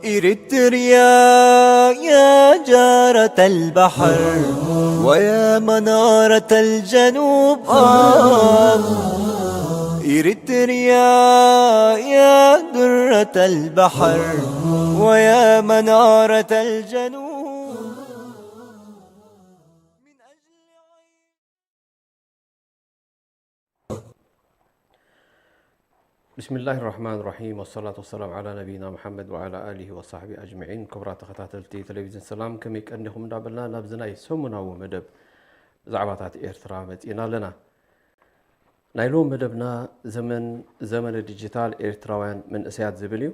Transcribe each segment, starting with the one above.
إريتريا يا جارة البحر ويا منارة الجنوب، آه. إريتريا يا درة البحر ويا منارة الجنوب. بسم الله الرحمن الرحيم، والصلاة والسلام على نبينا محمد وعلى آله وصحبه أجمعين። ክቡራት ተኸታተልቲ ቴሌቪዥን ሰላም፣ ከመይ ቀኒኹም እንዳበልና ናብዚ ናይ ሰሙናዊ መደብ ብዛዕባታት ኤርትራ መጺእና ኣለና። ናይ ሎም መደብና ዘመን፣ ዘመነ ዲጂታል ኤርትራውያን መንእሰያት ዝብል እዩ።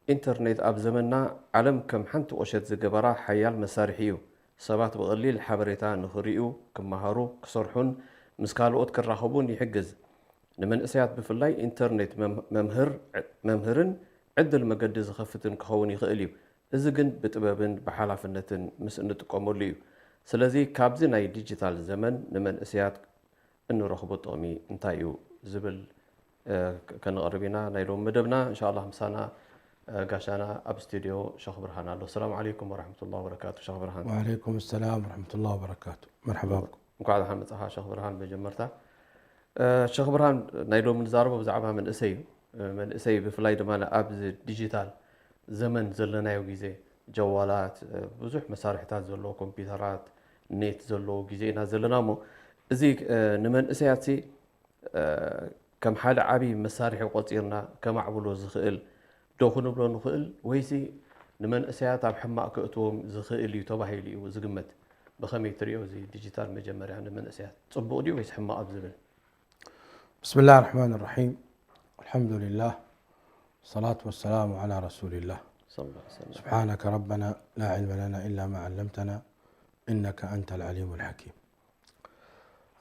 ኢንተርኔት ኣብ ዘመንና ዓለም ከም ሓንቲ ቁሸት ዝገበራ ሓያል መሳርሒ እዩ። ሰባት ብቐሊል ሓበሬታ ንኽርእዩ፣ ክመሃሩ፣ ክሰርሑን ምስ ካልኦት ክራኸቡን ይሕግዝ። ንመንእሰያት ብፍላይ ኢንተርኔት መም-፣ መምህር፣ መምህርን ዕድል መገዲ ዝኸፍትን ክኸውን ይኽእል እዩ። እዚ ግን ብጥበብን ብሓላፍነትን ምስ እንጥቀመሉ እዩ። ስለዚ ካብዚ ናይ ዲጂታል ዘመን ንመንእሰያት እንረኽቦ ጥቕሚ እንታይ እዩ ዝብል፣ እ፣ ከ-፣ ከነቕርብ ኢና። ናይ ሎሚ መደብና እንሻላ ምሳና፣ እ፣ ጋሻና ኣብ ስቱድዮ ሸኽ ብርሃን ኣሎ። ሰላም ዓለይኩም ወረሕመቱላሂ ወበረካቱ ሸኽ ብርሃን። ወዓለይኩም ሰላም ወረሕመቱላሂ ወበረካቱ። መርሐባ ብኩም። እንኳዕ ደሓን መጻኻ ሸኽ ብርሃን። መጀመርታ፣ እ፣ ሸኽ ብርሃን፣ ናይ ሎሚ ንዛረቦ ብዛዕባ መንእሰይ እዩ። እ፣ መንእሰይ ብፍላይ ድማ ኣብዚ ዲጂታል ዘመን ዘለናዮ ግዜ፣ ጀዋላት፣ እ፣ ብዙሕ መሳርሕታት ዘለዎ፣ ኮምፒውተራት፣ ኔት ዘለዎ ግዜ ኢና ዘለና እሞ፣ እዚ፣ እ፣ ንመንእሰያትሲ፣ እ፣ ከም ሓደ ዓቢ መሳርሒ ቆጺርና ከማዕብሎ ዝኽእል ዶ ክንብሎ ንኽእል፣ ወይሲ ንመንእሰያት ኣብ ሕማቕ ከእትዎም ዝኽእል እዩ ተባሂሉ እዩ ዝግመት? ብኸመይ ትርእዮ እዚ ዲጂታል መጀመርያ ንመንእሰያት ጽቡቕ ድዩ ወይስ ሕማቕ ኣብ ዝብል? بسم الله الرحمن الرحيم. الحمد لله. الصلاة والسلام على رسول الله. صلى الله عليه وسلم. سبحانك ربنا لا علم لنا إلا ما علمتنا إنك أنت العليم الحكيم.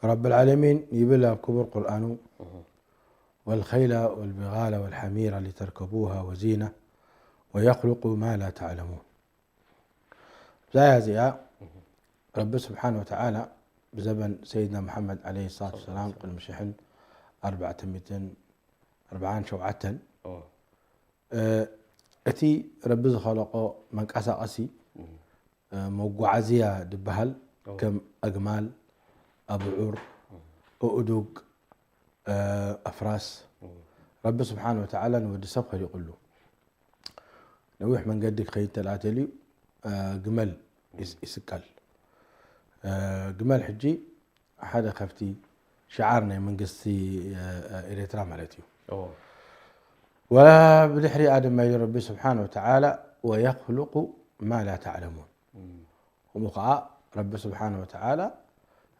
رب العالمين يبلغ كبر قرآنه: والخيل والبغال والحمير لتركبوها وزينة ويخلق ما لا تعلمون. ብዛያ እዚኣ ረቢ ስብሓን ወተዓላ ብዘበን ሰይድና መሓመድ ዓለይሂ ሰላቱ ወሰላም ቅድሚ ሽሕን ኣርባዕተ ሚእትን ኣርባዓን ሸውዓተን፣ እ፣ እቲ ረቢ ዝኸለቆ መንቀሳቐሲ፣ እ፣ መጓዓዝያ ዝበሃል ከም ኣግማል፣ ኣብዑር፣ ኣእዱግ፣ እ፣ ኣፍራስ ረቢ ስብሓን ወተዓላ ንወዲ ሰብ ኸሊቁሉ። ነዊሕ መንገዲ ክኸይድ ተልኣተልዩ፣ እ፣ ግመል ይስ-፣ ይስቀል። እ፣ ግመል ሕጂ ሓደ ካብቲ ሽዓር ናይ መንግስቲ፣ እ፣ ኤርትራ ማለት እዩ። ኦ። ወላ ብድሕሪኣ ድማ ኢሉ ረቢ ስብሓን ወተዓላ፣ "ወየኽሉቁ ማ ላ ተዕለሙን።" እም። ከምኡ ኸዓ ረቢ ስብሓን ወተዓላ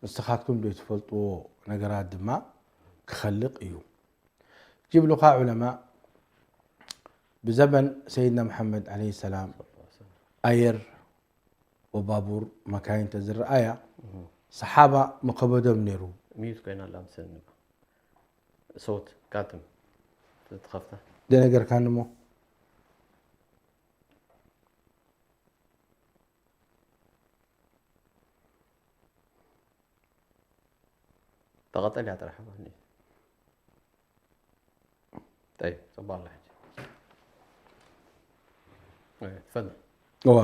ንስኻትኩም ዘይትፈልጥዎ ነገራት ድማ ክኸልቕ እዩ። ይብሉኻ ዑለማ፣ ብዘበን ሰይድና መሓመድ ዓለይሂ ሰላም ኣየር ወባቡር መካይን ተዝረኣያ፣ እህ። ሰሓባ መኸበዶም ነይሩ። ሚዩት ኮይና ኣላ ምስለኒ። ሰውት ካትም ተትኸፍታ። ደነገርካኒ እሞ። ተቐጠል እያ ጥራሕ ማለት እዩ። ጠይብ፣ ጽቡቕ ኣላ ሕጂ። እየ፣ ትፈል። እዋ።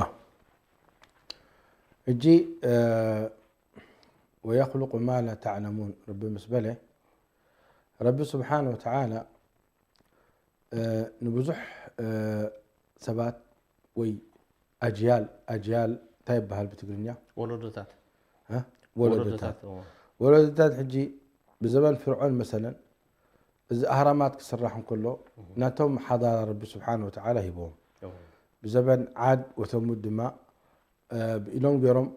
ሕጂ፣ እ፣ "ወየኽሉቁ ማ ላ ተዕለሙን" ረቢ ምስ በለ፣ ረቢ ስብሓን ወተዓላ፣ እ፣ ንብዙሕ፣ እ፣ ሰባት ወይ ኣጅያል፣ ኣጅያል እንታይ ይበሃል ብትግርኛ? ወለዶታት። እ? ወለዶታት። ወለዶታት፣ እዎ። ወለዶታት ሕጂ ብዘበን ፍርዖን መሰለን፣ እዚ ኣህራማት ክስራሕ እንከሎ፣ እሁ። ናቶም ሓዳራ ረቢ ስብሓን ወተዓላ ሂብዎም። እዎ። ብዘበን ዓድ ወተሙድ ድማ፣ እ፣ ብኢዶም ገይሮም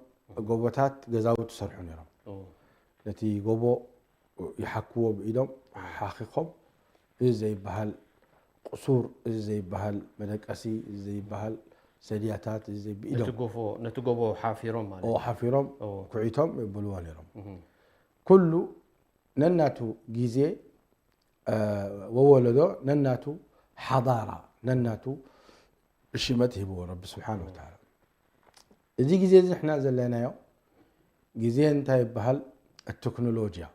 ጎቦታት፣ ገዛውቲ ይሰርሑ ነይሮም። እዎ። ነቲ ጎቦ ይሓክዎ ብኢዶም፣ ሓኺኾም፣ እዚ ዘይበሃል ቁሱር፣ እዚ ዘይበሃል መደቀሲ፣ እዚ ዘይበሃል ሰድያታት፣ እዚ ዘይ-፣ ብኢዶም። ነቲ ጎፎ-፣ ነቲ ጎቦ ሓፊሮም ማለት ኦ፣ እዩ። ሓፊሮም፣ እዎ። ኩዒቶም የብልዎ ነይሮም። እሁ። ኩሉ ነናቱ ግዜ፣ እ፣ ወወለዶ ነናቱ ሓዳራ፣ ነናቱ ሽመት ሂብዎ ረቢ ስብሓን ወተዓላ። እዚ ግዜ እዚ ንሕና ዘለናዮ ግዜ እንታይ ይበሃል? التكنولوجيا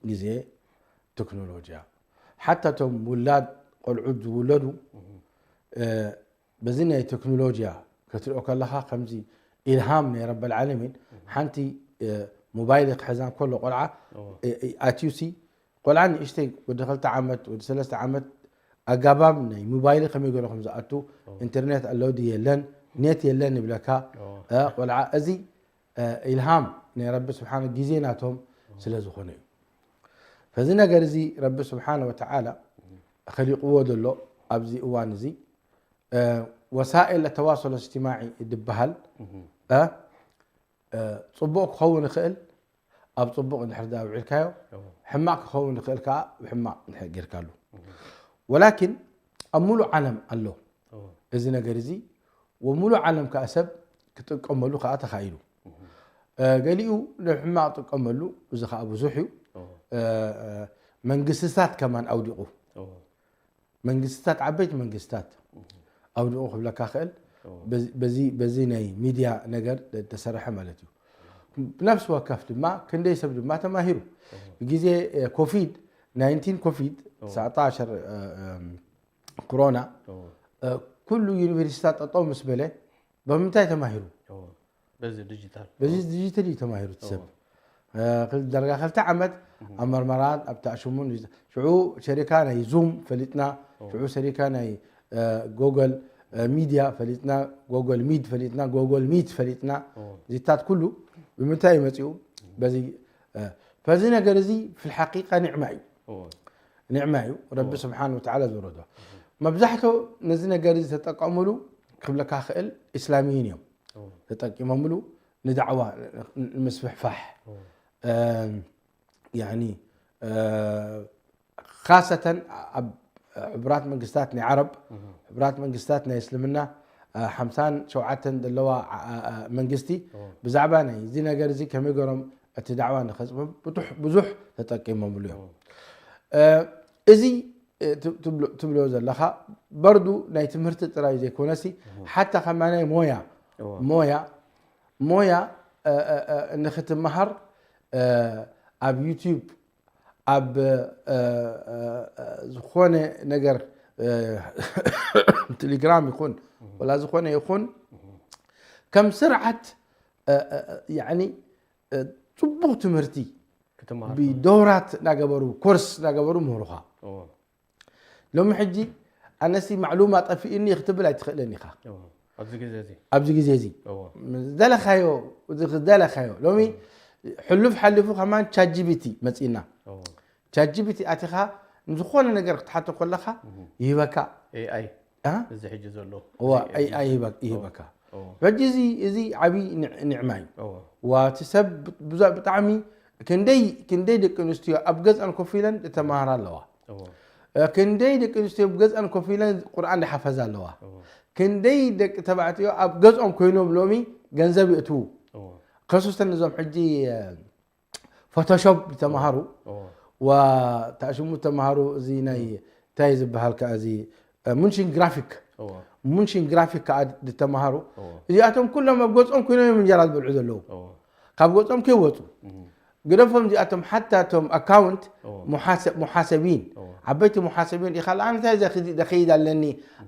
ግዜ ቴክኖሎጂያ ሓታ እቶም ውላድ ቆልዑት ዝውለዱ በዚ ናይ ቴክኖሎጂያ ክትሪኦ ከለኻ ከምዚ ኢልሃም ናይ ረበል ዓለሚን ሓንቲ ሞባይል ክሕዛ ከሎ ቆልዓ ኣትዩሲ ቆልዓ ንእሽተይ ወዲ ክልተ ዓመት ወዲ ሰለስተ ዓመት ኣጋባብ ናይ ሞባይል ከመይ ገይሩ ከም ዝኣቱ ኢንተርኔት ኣሎ ድዩ የለን ኔት የለን ይብለካ ቆልዓ እዚ ኢልሃም ናይ ረቢ ስብሓን ግዜ ናቶም ስለ ዝኾነ እዩ ፈዚ ነገር እዚ ረቢ ስብሓን ወተዓላ ከሊቕዎ ዘሎ ኣብዚ እዋን እዚ ወሳኤል ተዋሶል እጅትማዒ ድበሃል ፅቡቕ ክኸውን ይኽእል ኣብ ፅቡቕ እንድሕር ዳ ውዒልካዮ ሕማቕ ክኸውን ይኽእል ከዓ ብሕማቕ እንድሕር ጌርካሉ ወላኪን ኣብ ሙሉእ ዓለም ኣሎ እዚ ነገር እዚ ወሙሉእ ዓለም ከዓ ሰብ ክጥቀመሉ ከዓ ተኻኢሉ ገሊኡ ንሕማቕ ጥቀመሉ እዚ ከዓ ብዙሕ እዩ መንግስትታት ከማን ኣውዲቑ መንግስትታት ዓበይቲ መንግስትታት ኣውዲቑ ክብለካ ክእል በዚ ናይ ሚድያ ነገር ተሰርሐ ማለት እዩ ብነፍሲ ወከፍ ድማ ክንደይ ሰብ ድማ ተማሂሩ ብግዜ ኮቪድ ናይንቲን ኮቪድ ትሽዓተ ዓሸር ኮሮና ኩሉ ዩኒቨርሲቲታት ጠጠው ምስ በለ ብምንታይ ተማሂሩ በዚ ዲጂታል እዩ ተማሂሩ ሰብ ደረጋ ክልተ ዓመት ኣብ መርመራን ኣብ ተኣሽሙን ሽዑ ሸሪካ ናይ ዙም ፈሊጥና ሽዑ ሸሪካ ናይ ጎገል ሚድያ ፈሊጥና ጎገል ሚድ ፈሊጥና ጎገል ሚት ፈሊጥና ዚታት ኩሉ ብምንታይ እዩ መፂኡ በዚ ፈዚ ነገር እዚ ፊልሓቂቃ ኒዕማ እዩ ኒዕማ እዩ ረቢ ስብሓን ወተዓላ ዝወረዶ መብዛሕቶ ነዚ ነገር እዚ ተጠቀሙሉ ክብለካ ክእል እስላሚይን እዮም ተጠቂሞምሉ ንዳዕዋ ንምስፍሕፋሕ ካሰተን ኣብ ሕቡራት መንግስታት ናይ ዓረብ ሕቡራት መንግስታት ናይ እስልምና ሓምሳን ሸውዓተን ዘለዋ መንግስቲ ብዛዕባ ናይ እዚ ነገር እዚ ከመይ ገሮም እቲ ዳዕዋ ንኸፅብብ ብዙሕ ተጠቂሞምሉ እዮም እዚ ትብሎ ዘለኻ በርዱ ናይ ትምህርቲ ጥራይ ዘይኮነሲ ሓታ ከማናይ ሞያ ሞያ ሞያ ንክትመሃር ኣብ ዩቲዩብ ኣብ ዝኾነ ነገር ቴሌግራም ይኹን ወላ ዝኾነ ይኹን ከም ስርዓት ጽቡቕ ትምህርቲ ብዶራት እናገበሩ ኮርስ እናገበሩ ምህሩኻ ሎሚ ሕጂ ኣነሲ ማዕሉማ ጠፊእኒ ክትብል ኣይትኽእልን ኢኻ ኣብዚ ግዜ እዚ ኣብዚ ግዜ እዚ እዎ። ዝደለኻዮ ዝደለኻዮ ሎሚ ሕሉፍ ሓሊፉ ከማን ቻት ጂቢቲ መፂና እዎ። ቻት ጂቢቲ ኣቲኻ ንዝኾነ ነገር ክትሓቶ ከለኻ ይህበካ ኤኣይ አ? እዚ ሕጂ ዘሎ እዋ እዚ ኤኣይ ኤኣይ ይህበ- ይህበካ እዎ። ሕጂ እዚ እዚ ዓብዪ ንዕ- ኒዕማ እዩ እዎ። ዋቲ ሰብ ብዙ ብጣዕሚ ክንደይ ክንደይ ደቂ ኣንስትዮ ኣብ ገዝኣን ኮፍ ኢለን ዝተማሃራ ኣለዋ እዎ። ክንደይ ደቂ ኣንስትዮ ኣብ ገዝኣን ኮፍ ኢለን ቁርኣን ዝሓፈዛ ኣለዋ እዎ። ክንደይ ደቂ ተባዕትዮ ኣብ ገዝኦም ኮይኖም ሎሚ ገንዘብ የእትዉ እዎ። ከሱስተን እዞም ሕጂ ፎቶሾፕ ዝተምሃሩ እዎ። ዋ ተኣሽሙ ተምሃሩ እዚ ናይ እንታይ ዝበሃል ከዓ እዚ ሙንሽን ግራፊክ እዎ። ሙንሽን ግራፊክ ከዓ ዝተምሃሩ እዎ። እዚኣቶም ኩሎም ኣብ ገፅኦም ኮይኖም እዮም እንጀራ ዝበልዑ ዘለዉ እዎ። ካብ ገፅኦም ከይወፁ እም። ግደፎም እዚኣቶም ሓታ እቶም ኣካውንት እዎ። ሙሓሰ- ሙሓሰቢን እዎ። ዓበይቲ ሙሓሰቢን ኢኻ ለኣንታይ ዘኽዚ- ዘኸይድ ኣለኒ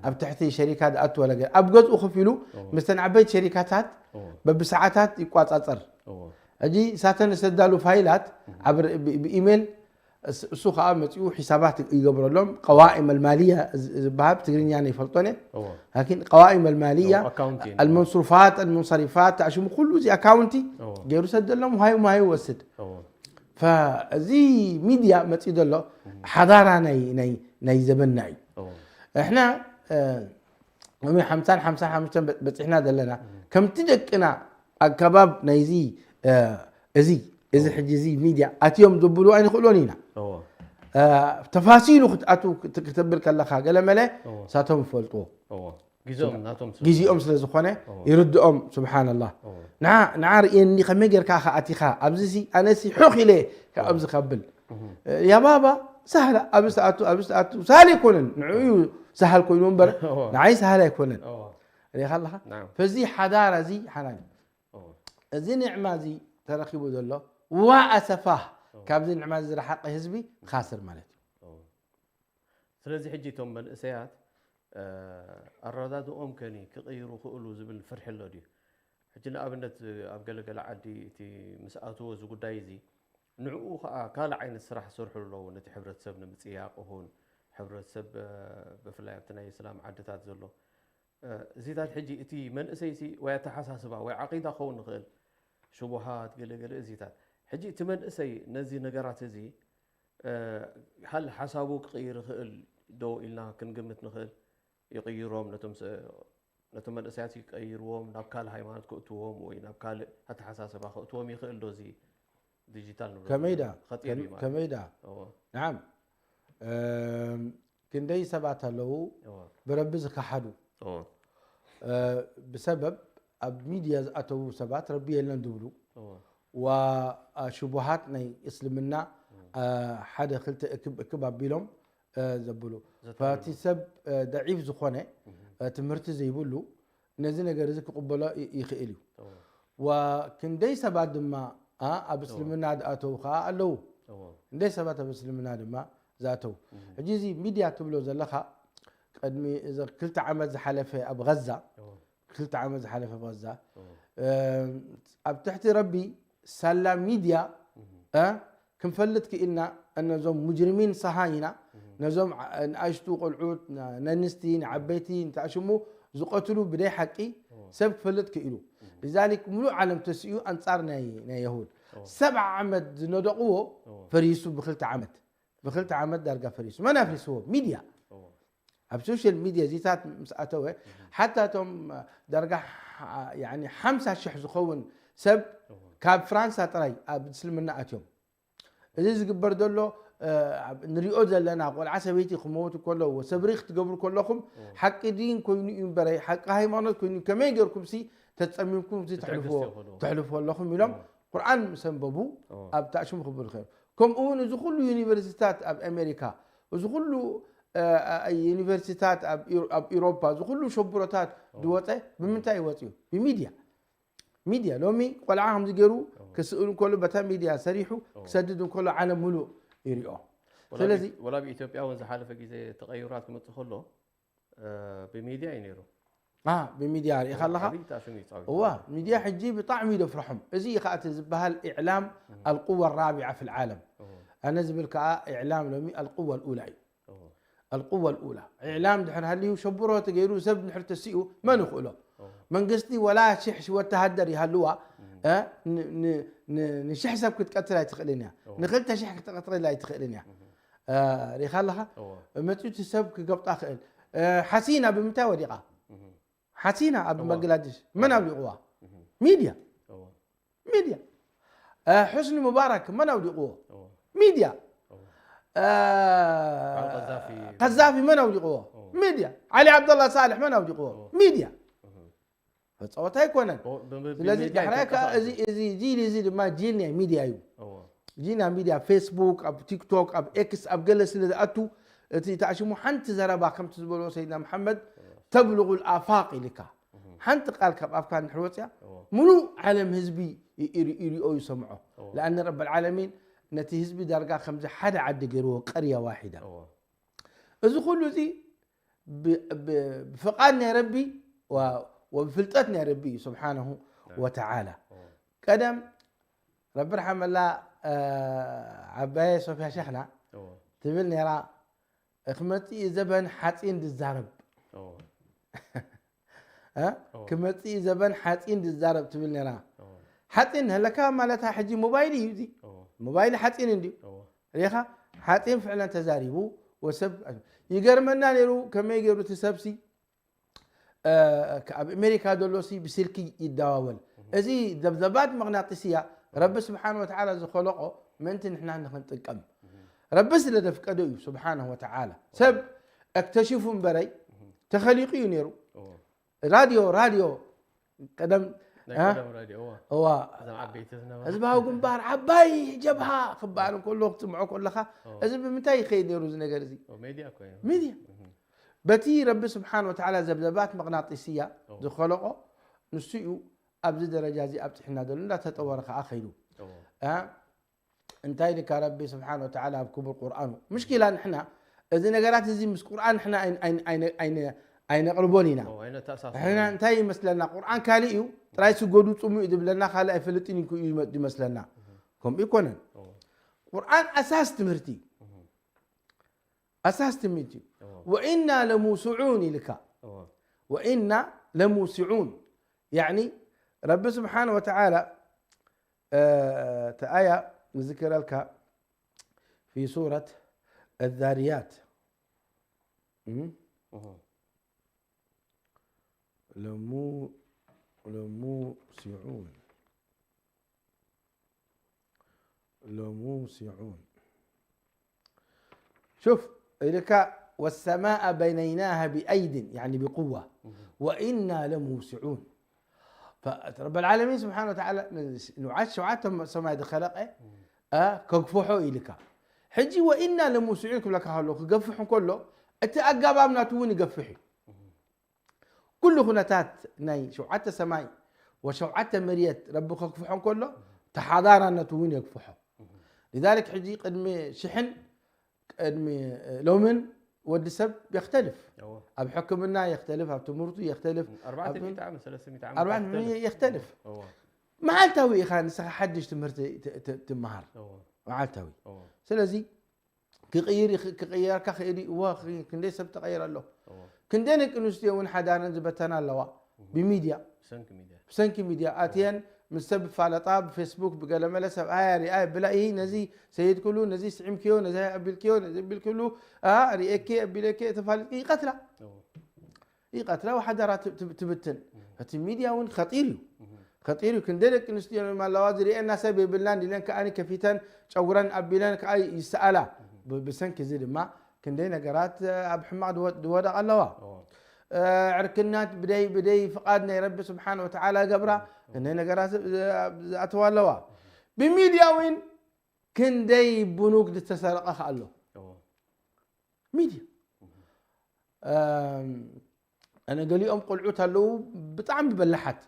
ኣብ ትሕቲ ሸሪካ ዝኣትወ ነገር ኣብ ገዝኡ ከፊሉ እዎ። ምስተን ዓበይቲ ሸሪካታት እዎ። በብሰዓታት ይቋፃፀር እዎ። ሕጂ ሳተን ዝተዳሉ ፋይላት ኣብ ር- ብ- ብኢሜል እስ- እሱ ከዓ መፂኡ ሒሳባት ይገብረሎም ቀዋኢም ኣልማልያ ዝ- ዝበሃል ትግርኛ ነይፈልጦን እየ እዎ። ላኪን ቀዋኢም ኣልማልያ እዎ፣ ኣካውንቲ እዩ። ኣልመንሱፋት ኣልሙንሰሪፋት ተኣሽሙ ኩሉ እዚ ኣካውንቲ እዎ። ገይሩ ሰደሎም ሃዩ ማዩ ወስድ እዎ። ፈዚ ሚድያ መፂኡ ዘሎ ሓዳራ ናይ ናይ ናይ ዘመንና እዩ እዎ። እሕና እ፣ ሎሚ ሓምሳን ሓምሳን ሓሙሽተን በ- በፂሕና ዘለና ከምቲ ደቅና ኣገባብ ናይዚ እ፣ እዚ እዚ ሕጂ እዚ ሚድያ ኣትዮም ዘብሉ ኣይንኽእሎን ኢና እዎ። እ፣ ተፋሲሉ ክትኣትው ክት- ክተብል ከለኻ ገለ መለ እዎ። ሳቶም ይፈልጥዎ እዎ። ግዜኦም ናቶም ስለ ግዜኦም ስለ ዝኾነ እዎ። ይርድኦም ስብሓንላህ እዎ። ንዓ ንዓ ርእየኒ ከመይ ጌርካ ኢኻ ኣቲኻ ኣብዚ ሲ ኣነሲ ሑኽ ኢለ ካብ ኣብዚ ከብል እህ። ያ ባባ ሳህላ ኣብዚ ሰኣቱ ኣብዚ ሰኣቱ ሳህል ኣይኮነን ንዕኡ እዩ ሳህል ኮይኑ እምበር እዎ። ንዓይ ሳህል ኣይኮነን እዎ። ሪኢኻ ኣለኻ ናም። ፈዚ ሓዳራ እዚ ሓላል እዩ እዎ። እዚ ኒዕማ እዚ ተረኪቡ ዘሎ ዋ ኣሰፋ ካብዚ ንዕማዚ ዝረሓቀ ህዝቢ ካስር ማለት እዩ። ስለዚ ሕጂ እቶም መንእሰያት ኣረዳድኦም ከኒ ክቕይሩ ክእሉ ዝብል ፍርሒ ኣሎ ድዩ? ሕጂ ንኣብነት ኣብ ገለገለ ዓዲ እቲ ምስ ኣትዎ እዚ ጉዳይ እዚ ንዕኡ ከዓ ካልእ ዓይነት ስራሕ ዝሰርሑ ኣለዉ። ነቲ ሕብረተሰብ ንምፅያቕ ኹን ሕብረተሰብ ብፍላይ ኣብቲ ናይ እስላም ዓድታት ዘሎ እዚታት ሕጂ እቲ መንእሰይ ሲ ወይ ኣተሓሳስባ ወይ ዓቂዳ ክኸውን ንኽእል ሽቡሃት ገለገለ እዚታት ሕጂ እቲ መንእሰይ ነዚ ነገራት እዚ ሃል ሓሳቡ ክቕይር ይኽእል ዶ ኢልና ክንግምት ንኽእል? ይቕይሮም ነቶም መንእሰያት ይቀይርዎም ናብ ካልእ ሃይማኖት ክእትዎም ወይ ናብ ካልእ ኣተሓሳስባ ክእትዎም ይኽእል ዶ እዚ ዲጂታል ንብሎ ከመይዳ ኸጢር እዩ ማለት ከመይዳ እዎ ናዓም ክንደይ ሰባት ኣለዉ እዎ ብረቢ ዝከሓዱ እዎ ብሰበብ ኣብ ሚድያ ዝኣተዉ ሰባት ረቢ የለን ዝብሉ እዎ ዋ ሽቡሃት ናይ እስልምና ሓደ ክልተ እክብ እክብ ኣቢሎም ዘብሉ ፋቲ ሰብ ደዒፍ ዝኾነ ትምህርቲ ዘይብሉ ነዚ ነገር እዚ ክቕበሎ ይኽእል እዩ። ዋ ክንደይ ሰባት ድማ ኣብ እስልምና ዝኣተዉ ከዓ ኣለዉ። ክንደይ ሰባት ኣብ እስልምና ድማ ዝኣተዉ። ሕጂ እዚ ሚድያ ትብሎ ዘለኻ ቅድሚ እዚ ክልተ ዓመት ዝሓለፈ ኣብ ዛ ክልተ ዓመት ዝሓለፈ ኣብ ዛ ኣብ ትሕቲ ረቢ ሳላ ሚድያ ክንፈልጥ ክኢልና እነዞም ሙጅርሚን ሰሃይና ነዞም ንኣሽቱ ቆልዑት ነንስቲ ንዓበይቲ ንታሽሙ ዝቀትሉ ብደይ ሓቂ ሰብ ክፈልጥ ክኢሉ لذلك ሙሉእ ዓለም ተሲኡ ኣንጻር ናይ ናይ የሁድ ሰብዓ ዓመት ዝነደቕዎ ፈሪሱ ብክልተ ዓመት ብክልተ ዓመት ዳርጋ ፈሪሱ መን ኣፍሪስዎ ሚድያ ኣብ ሶሻል ሚድያ እዚታት ምስ ኣተወ ሓታ እቶም ዳርጋ ሓምሳ ሽሕ ዝኸውን ሰብ ካብ ፍራንሳ ጥራይ ኣብ እስልምና ኣትዮም እዚ ዝግበር ዘሎ ንሪኦ ዘለና ቆልዓ ሰበይቲ ክመውት ከለዎ ሰብሪ ክትገብሩ ከለኹም ሓቂ ዲን ኮይኑ እዩ እምበረ ሓቂ ሃይማኖት ኮይኑ ከመይ ገርኩም ሲ ተፀሚምኩም ሲ ተሕልፍዎ ኣለኹም ኢሎም ቁርኣን ምስ ኣንበቡ ኣብ ታእሽሙ ክብሉ ይኽእሉ ከምኡ እውን እዚ ኩሉ ዩኒቨርሲታት ኣብ ኣሜሪካ እዚ ኩሉ ዩኒቨርሲታት ኣብ ኢሮፓ እዚ ኩሉ ሸብሮታት ዝወፀ ብምንታይ ይወፅ እዩ ብሚድያ ሚድያ ሎሚ ቆልዓ ከምዚ ገይሩ ክስእል ከሎ በታ ሚድያ ሰሪሑ ክሰድድ ከሎ ዓለም ሙሉእ ይሪኦ ስለዚ ወላ ኣብ ኢትዮጵያ እውን ዝሓለፈ ግዜ ተቀይራት ክመፅእ ከሎ ብሚድያ እዩ ነይሩ ብሚድያ ርኢኻ ኣለኻ እዋ ሚድያ ሕጂ ብጣዕሚ እዩ ደፍርሖም እዚ እዩ ከዓ እቲ ዝበሃል ኢዕላም ኣልቁዋ ራቢዓ ፊ ልዓለም ኣነ ዝብል ከዓ ኢዕላም ሎሚ ኣልቁዋ ልኡላ እዩ ኣልቁዋ ልኡላ ኢዕላም ድሕር ሃልዩ ሸብሮ ተገይሩ ሰብ ድሕር ተሲኡ መን ይኽእሎ መንግስቲ ወላ ሽሕ ወተሃደር ይሃልዋ ንሽሕ ሰብ ክትቀትል ኣይትኽእልን እያ ንክልተ ሽሕ ክትቀትል ኣይትኽእልን እያ ሪኻ ኣለኻ መፂኡ እቲ ሰብ ክገብጣ ክእል ሓሲና ብምንታይ ወዲቓ ሓሲና ኣብ ባንግላዴሽ መን ኣውዲቕዋ ሚድያ ሚድያ ሕስኒ ሙባረክ መን ኣውዲቕዎ ሚድያ ቀዛፊ መን ኣውዲቕዎ ሚድያ ዓሊ ዓብደላ ሳልሕ መን ኣውዲቕዎ ሚድያ ጸወታ ኣይኮነን ስለዚ ዳሕራይ ከዓ እዚ ጂል እዚ ድማ ጂል ናይ ሚድያ እዩ ጂል ናይ ሚድያ ፌስቡክ ኣብ ቲክቶክ ኣብ ኤክስ ኣብ ገለ ስለ ዝኣቱ እቲ ተኣሽሙ ሓንቲ ዘረባ ከምቲ ዝበልዎ ሰይድና መሓመድ ተብልغ الآفاق ኢልካ ሓንቲ ቃል ካብ ኣፍካ እንድሕር ወፅያ ሙሉእ ዓለም ህዝቢ ይሪኦ ይሰምዖ ለኣነ ረብ ዓለሚን ነቲ ህዝቢ ዳርጋ ከምዚ ሓደ ዓዲ ገይርዎ ቀርያ ዋሒዳ እዚ ኩሉ እዚ ብፍቃድ ናይ ረቢ ወብፍልጠት ናይ ረቢ እዩ ስብሓንሁ ወተዓላ ቀደም ረቢ ርሓመላ ዓባየ ሶፍያ ሸኽና ትብል ነራ ክመፅእ ዘበን ሓፂን ዝዛረብ ክመፅእ ዘበን ሓፂን ዝዛረብ ትብል ነራ ሓፂን ህለካ ማለታ ሕጂ ሞባይል እዩ እዚ ሞባይል ሓፂን እንድዩ ሪኻ ሓፂን ፍዕለን ተዛሪቡ ወሰብ ይገርመና ነይሩ ከመይ ገይሩ እቲ ሰብሲ ኣብ ኣሜሪካ ዘሎ ሲ ብስልኪ ይደዋወል እዚ ዘብዘባት መቕናጢስያ ረቢ ስብሓን ወተዓላ ዝኸለቆ ምእንቲ ንሕና ንክንጥቀም ረቢ ስለ ዘፍቀዶ እዩ ስብሓን ወተዓላ ሰብ ኣክተሽፉ እምበረይ ተኸሊቁ እዩ ነይሩ ራድዮ ራድዮ ቀደም እዋ ህዝባዊ ግንባር ዓባይ ጀብሃ ክበሃል እንከሎ ክትስምዖ ከለካ እዚ ብምንታይ ይኸይድ ነይሩ እዚ ነገር እዚ ሚድያ በቲ ረቢ ስብሓን ወተዓላ ዘብዘባት መቕናጢስያ ዝኸለቆ ንሱ እዩ ኣብዚ ደረጃ እዚ ኣብፅሕና ዘሎ እንዳተጠወረ ከዓ ከይዱ እንታይ ኢልካ ረቢ ስብሓን ወተዓላ ኣብ ክቡር ቁርኣኑ? ምሽኪላ ንሕና እዚ ነገራት እዚ ምስ ቁርኣን ንሕና ኣይን- ኣይን- ኣይነ- ኣይነ- ኣይነቕርቦን ኢና። ኦ፣ ኣይነተኣሳስሮ። ንሕና እንታይ ይመስለና? ቁርኣን ካልእ እዩ፣ ጥራይ ስገዱ ጽሙ እዩ ዝብለና፣ ካልእ ኣይፈልጥን እዩ ይመ- ይመስለና። ከምኡ ይኮነን። ኦ፣ ቁርኣን ኣሳስ ትምህርቲ እዩ። ኣሳስ ትምህርቲ እዩ። ኦ፣ ወኢና ለሙስዑን ኢልካ ኦ፣ ወኢና ለሙስዑን ያኒ ረቢ ስብሓን ወተዓላ እታ ኣያ ዝዝክረልካ في سورة الذاريات ኦ፣ لمو لموسعون لموسعون شوف إلك والسماء بنيناها بأيد يعني بقوة وإنا لموسعون فرب العالمين سبحانه وتعالى ንዓት ሸውዓተ ሰማይ ዝኸለቐ ከግፍሖ ኢልካ ሕጂ ወኢና ለሙስዑን ክብለካ ከሎ ክገፍሕ እንከሎ እቲ ኣጋባብ ናቱ እውን ይገፍሕ እዩ ኩሉ ኩነታት ናይ ሸውዓተ ሰማይ ወሸውዓተ መርየት ረቢ ከግፍሖ እንከሎ ተሓዳራነቱ እውን የግፍሖ لذلك ሕጂ ቅድሚ ሽሕን ቅድሚ ሎምን ወዲ ሰብ የክተልፍ ኣብ ሕክምና የክተልፍ ኣብ ትምህርቱ የክተልፍ የክተልፍ መዓልታዊ ኢኻ ንስኻ ሓድሽ ትምህርቲ ትመሃር መዓልታዊ ስለዚ ክቕየርካ ክእል እዎ ክንደይ ሰብ ተቐይር ኣሎ ክንደይ ደቂ ኣንስትዮ እውን ሓዳረን ዝበተና ኣለዋ ብሚድያ ብሰንኪ ሚድያ ኣትየን ምስ ሰብ ፋለጣ ብፌስቡክ ብገለመለ ሰብ ኣያ ሪኣ ብላ ይ ነዚ ሰይድክሉ ነዚ ስዒምክዮ ነዚ ኣቢልክዮ ነዚ ኣቢልክሉ ሪኤኪ ኣቢለኪ ተፋልጥኪ ይቀትላ ይቀትላ ሓዳራ ትብትን እቲ ሚድያ እውን ከጢር እዩ ከጢር እዩ ክንደይ ደቂ ኣንስትዮ ኣለዋ ዝሪኤና ሰብ የብልናን ኢለን ከኣ ከፊተን ጨጉረን ኣቢለን ከኣ ይሰኣላ ብሰንኪ እዚ ድማ ክንደይ ነገራት ኣብ ሕማቕ ዝወደቕ ኣለዋ ዕርክናት ብደይ ብደይ ፍቓድ ናይ ረቢ ስብሓን ወተዓላ ገብራ ክንደይ ነገራት ዝኣተዋ ኣለዋ ብሚድያ እውን ክንደይ ብኑክ ዝተሰረቐ ከኣሎ ሚድያ ኣነ ገሊኦም ቆልዑት ኣለዉ ብጣዕሚ በላሓት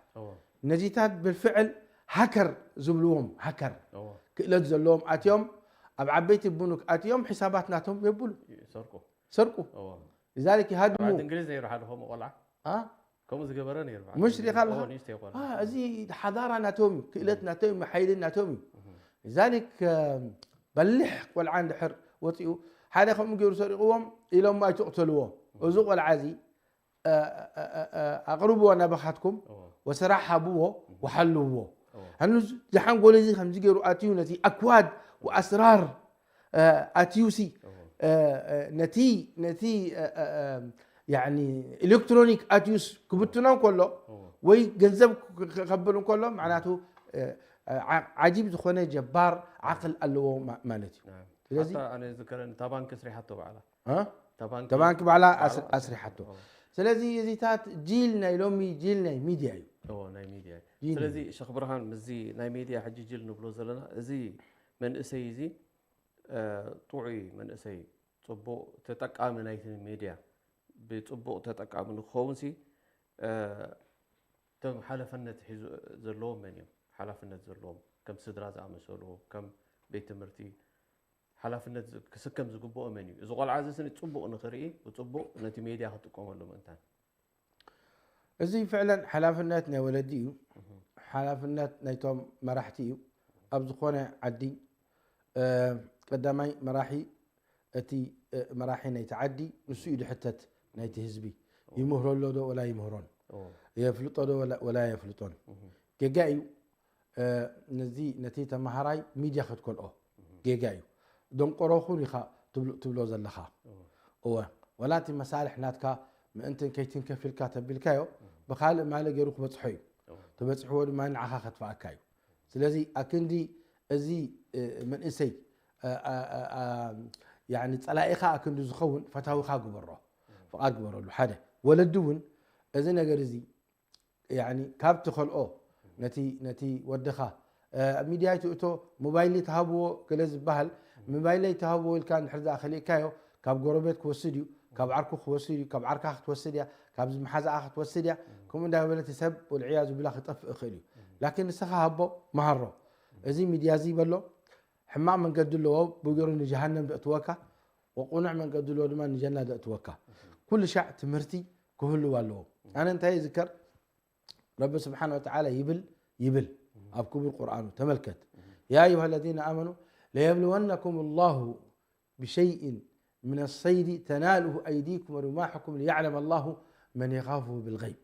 ነዚታት ብፍዕል ሃከር ዝብልዎም ሃከር ክእለት ዘለዎም ኣትዮም ኣብ ዓበይቲ ብኑክ ኣትዮም ሕሳባት ናቶም የብሉ ሰርቁ ذلك يهاجموا እንግሊዝ ነይሩ ሓደ ከምኡ ቆልዓ ከምኡ ዝገበረ ነይሩ مش ሪኻ ኣለኻ እዚ ሓዳራ ናቶም እዩ ክእለት ናቶም እዩ ሓይሊ ናቶም እዩ ذلك በሊሕ ቆልዓ እንድሕር ወፂኡ ሓደ ከምኡ ገይሩ ሰሪቕዎም ኢሎም ኣይትቕተልዎ እዚ ቆልዓ እዚ ኣቕርብዎ ናባኻትኩም ወስራሕ ሃብዎ ወሓልውዎ ኣኑ ዝሓንጎል እዚ ከምዚ ገይሩ ኣትዩ ነቲ ኣክዋድ ወኣስራር ኣትዩሲ ነቲ ነቲ ኤሌክትሮኒክ ኣትዩስ ክብትኖ ከሎ ወይ ገንዘብ ከብል ከሎ ማዕናቱ ዓጂብ ዝኾነ ጀባር ዓቅል ኣለዎ ማለት እዩ ስለዚ ኣነ ዝከረኒ እታ ባንክ ስሪሓቶ በዓላ ተባንክ በዓላ ኣስሪሓቶ ስለዚ እዚታት ጂል ናይ ሎሚ ጂል ናይ ሚድያ እዩ ናይ ሚድያ ስለዚ ሸክ ብርሃን ምስዚ ናይ ሚድያ ሕጂ ጅል ንብሎ ዘለና እዚ መንእሰይ እዚ ጥዑይ መንእሰይ ፅቡቕ ተጠቃሚ ናይቲ ሚድያ ብፅቡቕ ተጠቃሚ ንክኸውን ሲ እቶም ሓለፈነት ሒዙ ዘለዎም መን እዮም ሓላፍነት ዘለዎም ከም ስድራ ዝኣመሰሉ ከም ቤት ትምህርቲ ሓላፍነት ክስከም ዝግብኦ መን እዩ እዚ ቆልዓ እዚ ስኒ ፅቡቕ ንክርኢ ብፅቡቕ ነቲ ሜድያ ክጥቀመሉ ምእንታን እዚ ፍዕለን ሓላፍነት ናይ ወለዲ እዩ ሓላፍነት ናይቶም መራሕቲ እዩ ኣብ ዝኾነ ዓዲ ቀዳማይ መራሒ እቲ መራሒ ናይቲ ዓዲ ንሱ እዩ ድሕተት ናይቲ ህዝቢ ይምህሮ ኣሎ ዶ ወላ ይምህሮን የፍልጦ ዶ ወላ የፍልጦን ጌጋ እዩ ነዚ ነቲ ተመሃራይ ሚድያ ክትከልኦ ጌጋ እዩ ደንቆሮ ኩን ኢኻ ትብሎ ዘለኻ እወ ወላ እቲ መሳርሕ ናትካ ምእንትን ከይትንከፍ ኢልካ ተቢልካዮ ብካልእ ማለ ገይሩ ክበፅሖ እዩ ተበፅሕዎ ድማ ንዓኻ ከጥፍኣካ እዩ ስለዚ ኣክንዲ እዚ መንእሰይ ፀላኢኻ ኣክንዲ ዝኸውን ፈታዊኻ ግበሮ ፍቓድ ግበረሉ ሓደ ወለዲ እውን እዚ ነገር እዚ ካብ ትኸልኦ ነቲ ነቲ ወድኻ ኣብ ሚድያ ይትእቶ ሞባይል ተሃብዎ ገለ ዝበሃል ሞባይል ተሃብዎ ኢልካ እንድሕር ዝኣ ከሊእካዮ ካብ ጎረቤት ክወስድ እዩ ካብ ዓርኩ ክወስድ እዩ ካብ ዓርካ ክትወስድ እያ ካብዚ መሓዛኣ ክትወስድ እያ ከምኡ እንዳበለት ሰብ ወልዕያ ዝብላ ክጠፍእ ይኽእል እዩ ላኪን ንስኻ ሃቦ መሃሮ እዚ ሚድያ እዚ በሎ ሕማቕ መንገዲ ኣለዎ፣ ብገሩ ንጀሃነም ዘእትወካ፣ ወቁኑዕ መንገዲ ኣለዎ ድማ ንጀና ዘእትወካ። ኩሉ ሻዕ ትምህርቲ ክህልው ኣለዎ። ኣነ እንታይ ይዝከር፣ ረቢ ስብሓን ወተዓላ ይብል፣ ይብል ኣብ ክቡር ቁርኣኑ፣ ተመልከት። يا أيها الذين آمنوا ليبلونكم الله بشيء من الصيد تناله أيديكم ورماحكم ليعلم الله من يخافه بالغيب.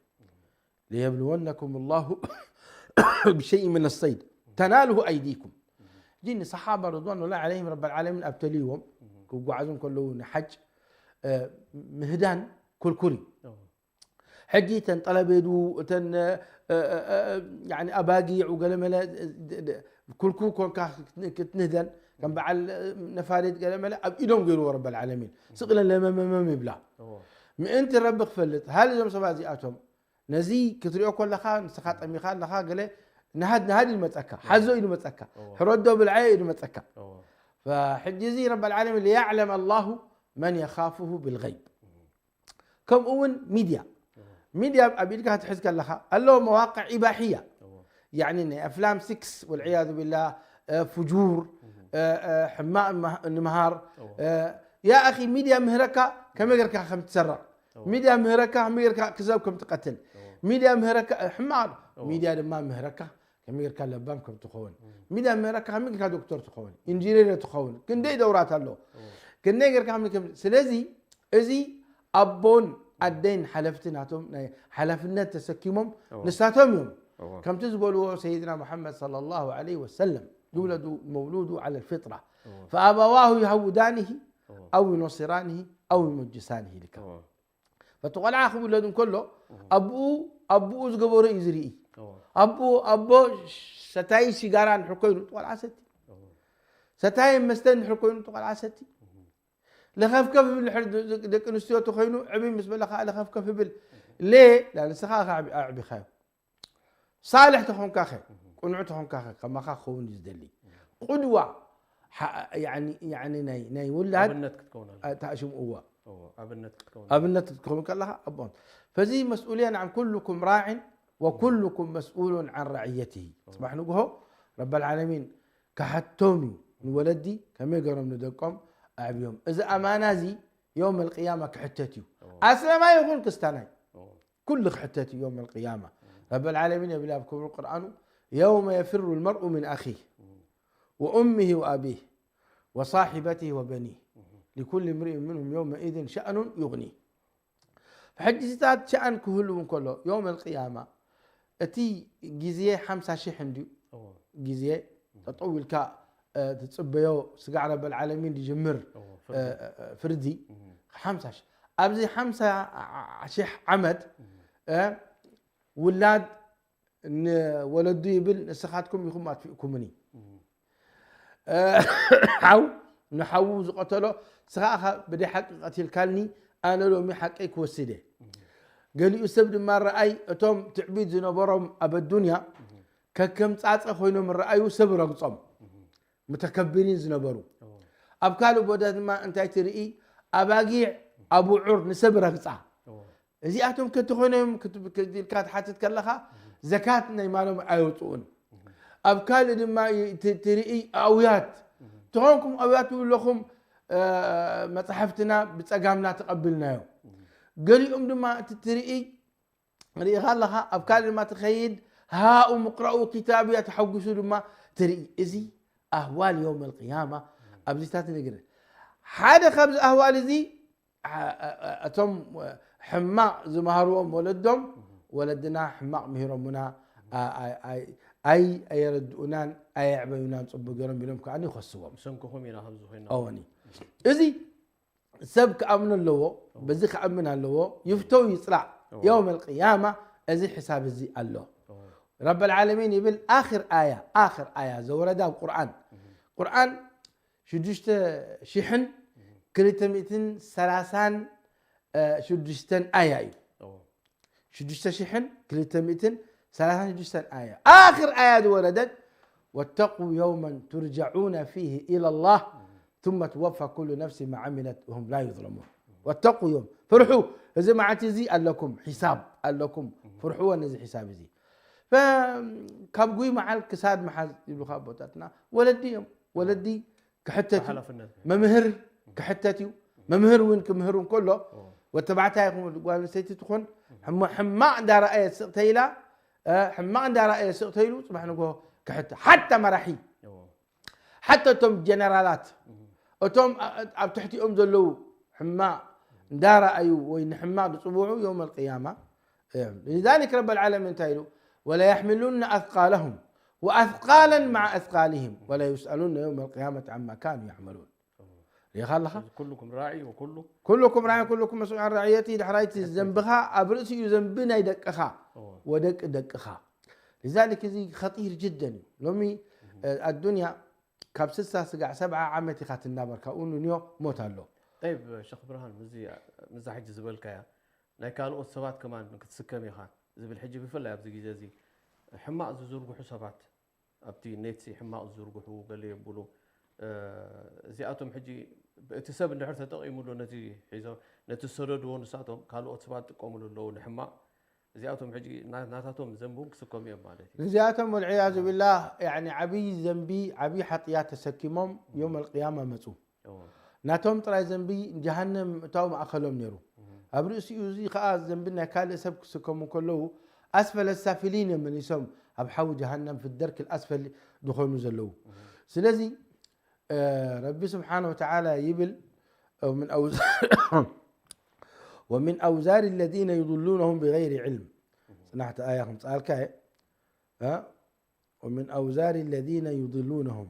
ليبلونكم الله بشيء من الصيد تناله أيديكم. ጂኒ ሰሓባ ርድዋኑላሂ ዓለይሂም ረበል ዓለሚን ኣብተልይዎም ክጓዓዙ እንከለዉ ንሓጅ፣ እ፣ ምህዳን ክልኩል እዩ። ሕጂ እተን ጠለቤዱ፣ እተን፣ እ፣ እ፣ እ፣ ያኒ ኣባጊዕ ገለመለ፣ እ፣ ድ-፣ ድ-፣ ኩልኩል ኮንካ ክት-፣ ክትንህደን፣ ከም በዓል፣ እ፣ ነፋሪት ገለመለ ኣብ ኢዶም ገይርዎ ረበል ዓለሚን። ስቕ ኢለን ለመመመም ይብላ። እዎ። ምእንቲ ረቢ ክፈልጥ፣ ሃል እዞም ሰባት እዚኣቶም፣ ነዚ ክትሪኦ ከለኻ፣ ንስኻ ጠሚኻ ኣለኻ፣ ገለ ንሃድ፣ ንሃድ ኢሉ መጸካ፣ ሓዞ ኢሉ መጸካ፣ እዎ። ሕረዶ ብልዓዮ ኢሉ መጸካ። እዎ። ፈሕጂ እዚ ረበል ዓለሚን፣ ليعلم الله من يخافه بالغيب። ከምኡ እውን ሚድያ። ሚድያ ኣብ ኢድካ ክትሕዝ ከለኻ፣ ኣለዎ መዋቅዕ ኢባሕያ። እዎ። ያኒ ናይ ኣፍላም ሲክስ፣ ወልዕያዙ ቢላህ፣ እ፣ ፍጁር፣ እህ። እ፣ እ፣ ሕማቕ ምሃ-፣ ንምሃር። እዎ። እ፣ ያ ኣኺ፣ ሚድያ ምህረካ ከመይ ጌርካ ከም ትሰረቕ። እዎ። ሚድያ ምህረካ ከመይ ጌርካ ክዘብ ከም ትቀትል። እዎ። ሚድያ ምህረካ፣ እ፣ ሕማቕ ኣሎ። እዎ። ሚድያ ድማ ምህረካ ከመይ ጌርካ ለባም ከም ትኸውን። እም። ሚድያ ምህረካ ከመይ ጌርካ ዶክተር ትኸውን፣ ኢንጂነር ትኸውን። ክንደይ ደውራት ኣሎ። እዎ። ክንደይ ጌርካ ከመይ ከም-፣ ስለዚ እዚ ኣቦን ኣደን ሓለፍቲ ናቶም ናይ ሓላፍነት ተሰኪሞም እዎ። ንሳቶም እዮም። እዎ። ከምቲ ዝበልዎ ሰይድና ሙሓመድ ሰለላሁ ዐለይሂ ወሰለም፣ ይውለዱ መውሉዱ ዐለል ፊጥራ። እዎ። ፈኣበዋሁ ይሃውዳኒሂ እዎ። ኣው ይኖሲራኒሂ ኣው ይመጅሳኒሂ ኢልካ። እዎ። በቲ ቆልዓ ክውለድ እንከሎ፣ እዎ። ኣቦኡ፣ ኣቦኡ ዝገበሮ እዩ ዝርኢ። እዎ። ኣቦ፣ ኣቦ ሰታይ ሲጋራ እንድሕር ኮይኑ፣ እቲ ቆልዓ ሰቲ። እዎ። ሰታይ መስተ እንድሕር ኮይኑ፣ እቲ ቆልዓ ሰቲ። እዎ። ለኸፍከፍ ይብል እንድሕር ደ-፣ ደ-፣ ደቂ ኣንስትዮ ተኾይኑ፣ ዕብይ ምስ በለ ኸዓ ለኸፍከፍ ይብል። እዎ። ሌ፣ ላ ንስኻ ኢኻ ኣዕቢ-፣ ኣዕቢኻዮ። ሳልሕ ተኾንካኸ፣ እዎ። ቅኑዕ ተኾንካኸ፣ ከማኻ ክኸውን እዩ ዝደሊ። እዎ። ቁድዋ፣ ሓ-፣ ያኒ፣ ያኒ ናይ፣ ናይ ውላድ ኣብነት ክትከውን ኣለካ። ኣ-፣ ተኣሽምእዋ። እዎ፣ ኣብነት ክትከውን። ኣብነት ክትከውን ከለኻ፣ ኣቦን። ፈዚ መስኡልያ፣ نعم، كلكم راع وكلكم مسؤول عن رعيته። እዎ። ጽባሕ ንግሆ፣ ረበል ዓለሚን ክሓቶም እዩ። ንወለዲ ከመይ ገሮም ንደቆም ኣዕብዮም። እዚ ኣማና እዚ የውመል ቅያማ ክሕተት እዩ። እዎ። ኣስላማይ ይኹን ክስታናይ። እዎ። ኩሉ ክሕተት እዩ የውመል ቅያማ። እዎ። ረበል ዓለሚን የብል ኣብ ክቡር ቁርኣኑ፣ يوم يفر المرء من أخيه እዎ። وأمه وأبيه وصاحبته وبنيه እዎ። لكل امرئ منهم يومئذ شأن يغنيه። ሕጂ እዚታት ሸኣን ክህልው እንከሎ፣ የውመል ቅያማ፣ እቲ ግዜ ሓምሳ ሽሕ እንድዩ። እዎ። ግዜ እዎ። ጠጠው ኢልካ፣ እ፣ ትጽበዮ ስጋዕ ረበል ዓለሚን ዝጅምር፣ እዎ፣ እ፣ ፍርዲ። እ፣ እ፣ ፍርዲ። እዎ። ሓምሳ ሽሕ። ኣብዚ ሓምሳ ሽሕ ዓመት፣ እዎ። እ፣ ውላድ ንወለዱ ይብል፣ ንስኻትኩም ኢኹም ኣጥፊእኩምኒ። እዎ። እ፣ ሓው ንሓዉ ዝቐተሎ፣ ንስኻ ኢኻ ብደይ ሓቂ ቀቲልካኒ፣ ኣነ ሎሚ ሓቀይ ክወስድ እየ። እዎ። ገሊኡ ሰብ ድማ ረኣይ፣ እቶም ትዕቢት ዝነበሮም ኣብ ኣዱንያ፣ እዎ። ከከም ጻጸ ኮይኖም ረኣዩ ሰብ ረግጾም። እዎ። ሙተከቢሪን ዝነበሩ። እዎ። ኣብ ካልእ ቦታ ድማ እንታይ ትርኢ? ኣባጊዕ ኣቡዑር ንሰብ ረግጻ። እዎ። እዚኣቶም ከንተኾይኖም ክት-፣ ክት-፣ ኢልካ ትሓትት ከለኻ፣ እዎ። ዘካት ናይ ማሎም ኣየውጽኡን። እዎ። ኣብ ካልእ ድማ ይ-፣ ት-፣ ትርኢ ኣውያት። እዎ። ተኾንኩም ኣውያት ትብሉ ኣለኹም፣ እ፣ መጻሕፍትና ብጸጋምና ተቐቢልናዮ። እዎ። ገሊኦም ድማ እቲ ትርኢ ርኢኻ ኣለኻ፣ ኣብ ካልእ ድማ ትኸይድ፣ ሃኡም እቅረኡ ኪታብያ ተሓጒሱ ድማ ትርኢ። እዚ ኣህዋል የውመል ቅያማ ኣብዚታት ንግር። ሓደ ካብዚ ኣህዋል እዚ፣ ኣ-፣ ኣ-፣ ኣ-፣ እቶም ሕማቕ ዝመሃርዎም ወለዶም፣ ወለድና ሕማቕ ምሂሮሙና፣ ኣ-፣ ኣይ-፣ ኣይ-፣ ኣይ-፣ ኣየረድኡናን ኣየዕበዩናን ጽቡቅ ገይሮም ኢሎም ከኣ ይኸስዎም። ብሰንክኹም ኢና ከምዚ ኮይና። እወኒ። እዚ ሰብ ክኣምን ኣለዎ፣ እዎ። በዚ ክኣምን ኣለዎ፣ ይፍተው ይጽላእ። እዎ። የውመል ቅያማ እዚ ሕሳብ እዚ ኣሎ። እዎ። ረበል ዓለሚን ይብል፣ ኣኽር ኣያ፣ ኣኽር ኣያ ዘወረደ ኣብ ቁርኣን። እዎ። ቁርኣን ሽዱሽተ ሽሕን ክልተ ሚእትን ሰላሳን ሽዱሽተን ኣያ እዩ። እዎ። ሽዱሽተ ሽሕን ክልተ ሚእትን ሰላሳን ሽዱሽተን ኣያ። ኣኽር ኣያ ዝወረደት፣ "ወተቁ የውመን ቱርጀዑነ ፊሂ ኢለላህ፣ ثم توفى كل نفس ما عملت وهم لا يظلمون." ወተቁ የውም፣ ፍርሑ፣ እዚ መዓልቲ እዚ ኣለኩም፣ ሒሳብ ኣለኩም፣ ፍርሕዎ ነዚ ሒሳብ እዚ። ፈ-፣ ካብ ጉይ መዓል ክሳድ መሓዝ ይብሉኻ ኣቦታትና፣ ወለዲ እዮም። ወለዲ ክሕተት እዩ። ሓላፍነት። መምህር ክሕተት እዩ። መምህር እውን ክምህር እንከሎ፣ ወተባዕታይ ይኹን ጓል ኣንስተይቲ ትኾን፣ ሕማ-፣ ሕማቕ እንዳረኣየ ስቕ ተኢላ፣ እ፣ ሕማቕ እንዳረኣየ ስቕ ተኢሉ፣ ጽባሕ ንግሆ ክሕተ-፣ ሓታ መራሒ፣ ሓታ እቶም ጀነራላት፣ እቶም ኣ-፣ ኣብ ትሕቲኦም ዘለዉ ሕማቕ እንዳረኣዩ ወይ ንሕማቕ ዝጽውዑ የውመል ቅያማ እዮም። لذلك ረበል ዓለሚን እንታይ ኢሉ? "ወለየሕምሉነ ኣስቃለሁም ወኣስቃለን መዓ ኣስቃሊሂም ወለዩስኣሉነ የውመል ቅያመት ዓማ ካኑ ያዕመሉን።" ሪኢኻ ኣለኻ? ኩሉኩም ራዒ ወኩሉ ኩሉኩም ራዒ ኩሉኩም መስኡል ዓን ራዕየቲ። ድሕራይቲ ዘንብኻ ኣብ ርእሲ እዩ ዘንቢ ናይ ደቅኻ እዎ። ወደቂ ደቅኻ። لذلك እዚ ኸጢር ጅደን እዩ። ሎሚ፣ እ፣ ኣዱንያ ካብ ስሳ ስጋዕ ሰብዓ ዓመት ኢኻ ትናበር፣ ካብኡ ንንዮ ሞት ኣሎ። ጠይብ፣ ሸኽ ብርሃን፣ ምዚ፣ ምዛ ሕጂ ዝበልካያ ናይ ካልኦት ሰባት ከማን ክትስከም ኢኻ ዝብል፣ ሕጂ ብፍላይ ኣብዚ ግዜ እዚ ሕማቕ ዝዝርግሑ ሰባት፣ ኣብቲ ኔትሲ ሕማቕ ዝዝርግሑ ገለ የብሉ። እ፣ እዚኣቶም ሕጂ እቲ ሰብ እንድሕር ተጠቒሙሉ ነቲ ሒዞ፣ ነቲ ዝሰደድዎ ንሳቶም ካልኦት ሰባት ጥቀሙሉ ኣለዉ ንሕማቕ። እዚኣቶም ሕጂ ና-፣ ናታቶም ዘንቢ እውን ክስከሙ እዮም ማለት እዩ። ንዚኣቶም ወልዕያዙ ቢላህ፣ ያዕኒ ዓብዪ ዘንቢ፣ ዓብዪ ሓጥያት ተሰኪሞም ዮም ኣልቅያማ መጹ። እዎ። ናቶም ጥራይ ዘንቢ ጀሃነም ምእታው ማእከሎም ነይሩ። ኣብ ርእሲኡ እዚ ኸኣ ዘንቢ ናይ ካልእ ሰብ ክስከሙ ከለዉ ኣስፈለ ሳፊሊን እዮም መሊሶም ኣብ ሓዊ ጀሃነም ፊ ደርክ ኣስፈል ዝኾኑ ዘለዉ። ስለዚ፣ እ፣ ረቢ ስብሓነ ወተዓላ ይብል፣ እ፣ ምን ኣውዛ-፣ ወምን ኣውዛር ለዚነ ዩድሉነሁም ብገይሪ ዕልም። ጽናሕቲ ኣያ ከምጽኣልካ እየ። እ፣ ወምን ኣውዛር ለዚነ ዩድሉነሁም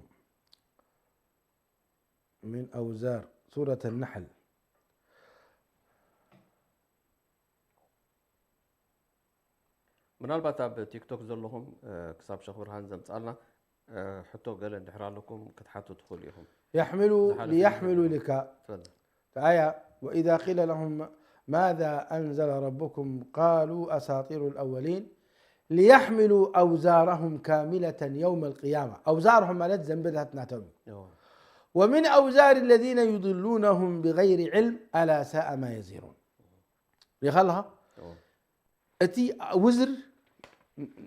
ምን ኣውዛር ሱረት ነሕል። ምናልባት ኣብ ቲክቶክ ዘለኹም፣ እ፣ ክሳብ ሸኽ ብርሃን ዘምጻልና፣ እ፣ ሕቶ ገለ እንድሕር ኣለኩም ክትሓቱ ትኽእሉ ኢኹም። يحملوا ዝሓለፈ ليحملوا ግዜ ኢልካ። ትፈል። ኣያ፣ وإذا قيل لهم ماذا أنزل ربكم قالوا أساطير الأولين ليحملوا أوزارهم كاملة يوم القيامة። أوزارهم ማለት ዘንብታት ናቶም እዩ። እዎ። ومن أوزار الذين يضلونهم بغير علم ألا ساء ما يزرون። ሪኻ ኣለኻ? እዎ። እቲ ውዝር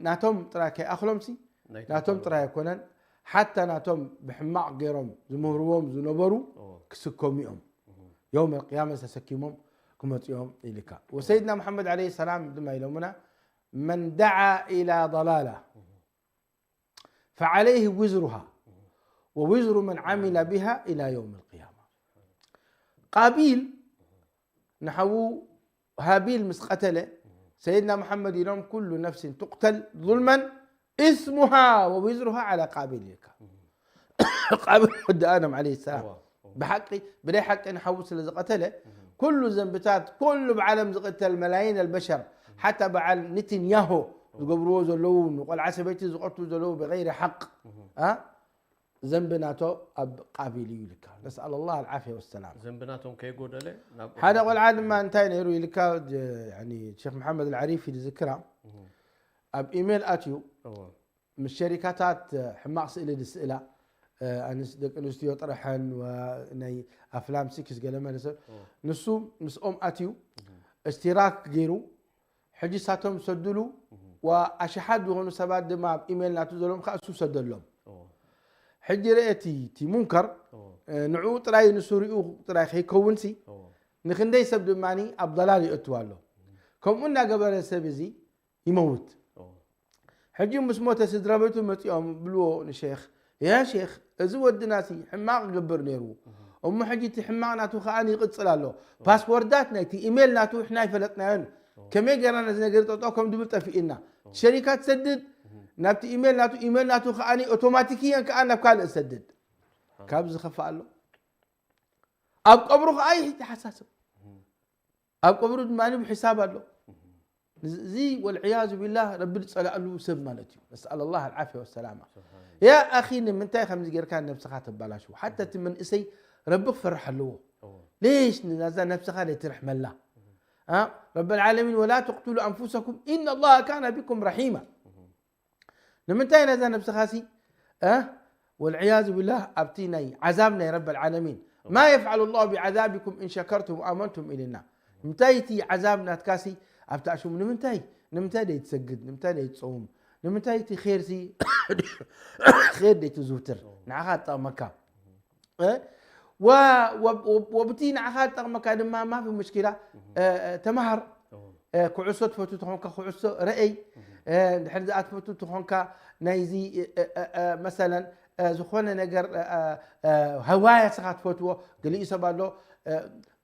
ናቶም ጥራይ ከይኣኽሎምሲ፣ ናይቶም ናቶም ካልኦት። ጥራይ ኣይኮነን፣ ሓታ ናቶም ብሕማቕ ገይሮም ዝምህርዎም ዝነበሩ እዎ። ክስከሙ እዮም። እዎ። የውም ኣልቅያማ ተሰኪሞም ክመጹ እዮም ኢልካ። ወሰይድና ሙሓመድ ዓለይሂ ሰላም ድማ ኢሎምና፣ "መን ደዓ ኢላ ضላላ ፈዓለይህ ውዝሩሃ ወውዝሩ መን ዓሚለ ቢሃ ኢላ የውም ኣልቅያማ።" ቃቢል ንሓዉ ሃቢል ምስ ቀተለ፣ ሰይድና መሓመድ ኢሎም፣ "ኩሉ ነፍሲን ትቅተል ዙልመን ኢስሙሃ ወዊዝሩሃ ዓላ ቃቢል" ኢልካ። ቃቢል ወዲ ኣደም ዓለይሂ ሰላም። እዋ፣ እዋ። ብሓቂ፣ ብደይ ሓቂ ንሓዉ ስለ ዝቐተለ፣ እህ። ኩሉ ዘንብታት፣ ኩሉ ብዓለም ዝቕተል መላይን ኣልበሸር፣ ሓታ በዓል ኔታንያሁ ዝገብርዎ ዘለዉ፣ ንቆልዓ ሰበይቲ ዝቐትሉ ዘለዉ ብገይሪ ሓቅ፣ እህ። ኣ? ዘንቢ ናቶ ኣብ ቃቢል እዩ ኢልካ። ነስኣል ኣላህ ኣልዓፍያ ወሰላም። ዘንቢ ናቶም ከይጎደለ ናብ ሓደ ቆልዓ ድማ እንታይ ነይሩ ኢልካ፣ ጀ-፣ ያኒ ሼክ መሓመድ ኣልዓሪፊ ዝዝክራ፣ እህ። ኣብ ኢሜል ኣትዩ፣ እዎ። ምስ ሸሪካታት ሕማቕ ስእሊ ዝስእላ፣ እ፣ ኣንስ-፣ ደቂ ኣንስትዮ ጥረሐን፣ ወ-፣ ናይ ኣፍላም ሲክስ ገለ መለ ሰብ፣ እዎ። ንሱ ምስኦም ኣትዩ፣ እህ። እሽቲራክ ገይሩ፣ ሕጂ ሳቶም ሰዱሉ፣ እህ። ወኣሽሓት ዝኾኑ ሰባት ድማ ኣብ ኢሜል ናቱ ዘለዎም ከኣ እሱ ሰደሎም። እዎ። ሕጂ ርአ እቲ፣ እቲ ሙንከር፣ እዎ። እ፣ ንዕኡ ጥራይ ንሱ ሪኡ ጥራይ ከይከውንሲ፣ እዎ። ንኽንደይ ሰብ ድማ ኣብ ضላል ይእትው ኣሎ። ከምኡ እናገበረ ሰብ እዚ ይመውት። እዎ። ሕጂ ምስ ሞተ ስድራ ቤቱ መጺኦም ብልዎ ንሼኽ፣ "ያ ሼኽ፣ እዚ ወድናሲ ሕማቕ ይገብር ነይሩ። እህ። እሞ ሕጂ እቲ ሕማቕ ናቱ ከኣ ይቕጽል ኣሎ። እዎ። ፓስወርዳት ናይቲ ኢሜል ናቱ ንሕና ኣይፈለጥናዮን። እዎ። ከመይ ጌርና ነዚ ነገር ጠጠው ከም ድብል ጠፊእና። እዎ። ሸሪካ ትሰድድ፣ እህ። ናብቲ ኢሜል ናቱ፣ ኢሜል ናቱ ከኣ ኦቶማቲክየን ከኣ ናብ ካልእ ትሰድድ። ስብሓን ካብ ዝኸፍእ ኣሎ?" ኣብ ቀብሩ ከኣ ይተሓሳስብ። እህ። ኣብ ቀብሩ ድማ ብሒሳብ ኣሎ። እህ። እዚ ወልዕያዙ ቢላህ ረቢ ዝጸላእሉ ሰብ ማለት እዩ። ነስኣል ኣላህ ኣልዓፍያ ወሰላማ። ስብሓን ኣላህ። ያ ኣኺ፣ ንምንታይ ከምዚ ጌርካ ነብስኻ ተባላሹ? ሓታ እቲ መንእሰይ ረቢ ክፈርሕ ኣለዎ። እዎ። ሌሽ ነዛ ነብስኻ ዘይትርሕመላ? እህ። ኣ? ረበል ዓለሚን፣ "ወላ ተቅቱሉ ኣንፉሰኩም ኢነ ኣላህ ካነ ቢኩም ረሒማ።" እህ። ንምንታይ ነዛ ነብስኻሲ፣ እ? ወልዕያዙ ቢላህ ኣብቲ ናይ ዓዛብ ናይ ረበል ዓለሚን፣ "ማ የፍዓሉ ላሁ ቢዓዛቢኩም ኢን ሸከርቱም ወኣመንቱም" ኢልና። ንምንታይ እቲ ዓዛብ ናትካሲ ኣብቲ ኣሽሙ፣ ንምንታይ፣ ንምንታይ ደይትሰግድ፣ ንምንታይ ደይትጸውም፣ ንምንታይ እቲ ኼርሲ፣ ኼር ደይትዝውትር? ንዓኻ ትጠቕመካ። እ? ወ-፣ ወ-፣ ወ-፣ ወብቲ ንዓኻ ዝጠቕመካ ድማ ማፊ ሙሽኪላ፣ እ፣ እ፣ ተምሃር። እ፣ ኩዕሶ ትፈቱ ተኾንካ ኩዕሶ ረእይ። እ፣ እንድሕር ዝኣ ትፈቱ ተኾንካ ናይዚ፣ እ፣ እ፣ እ፣ እ፣ መሰለን፣ እ፣ ዝኾነ ነገር፣ እ፣ እ፣ እ፣ ህዋያ ስኻ ትፈትዎ፣ ገሊኡ ሰብ ኣሎ፣ እ፣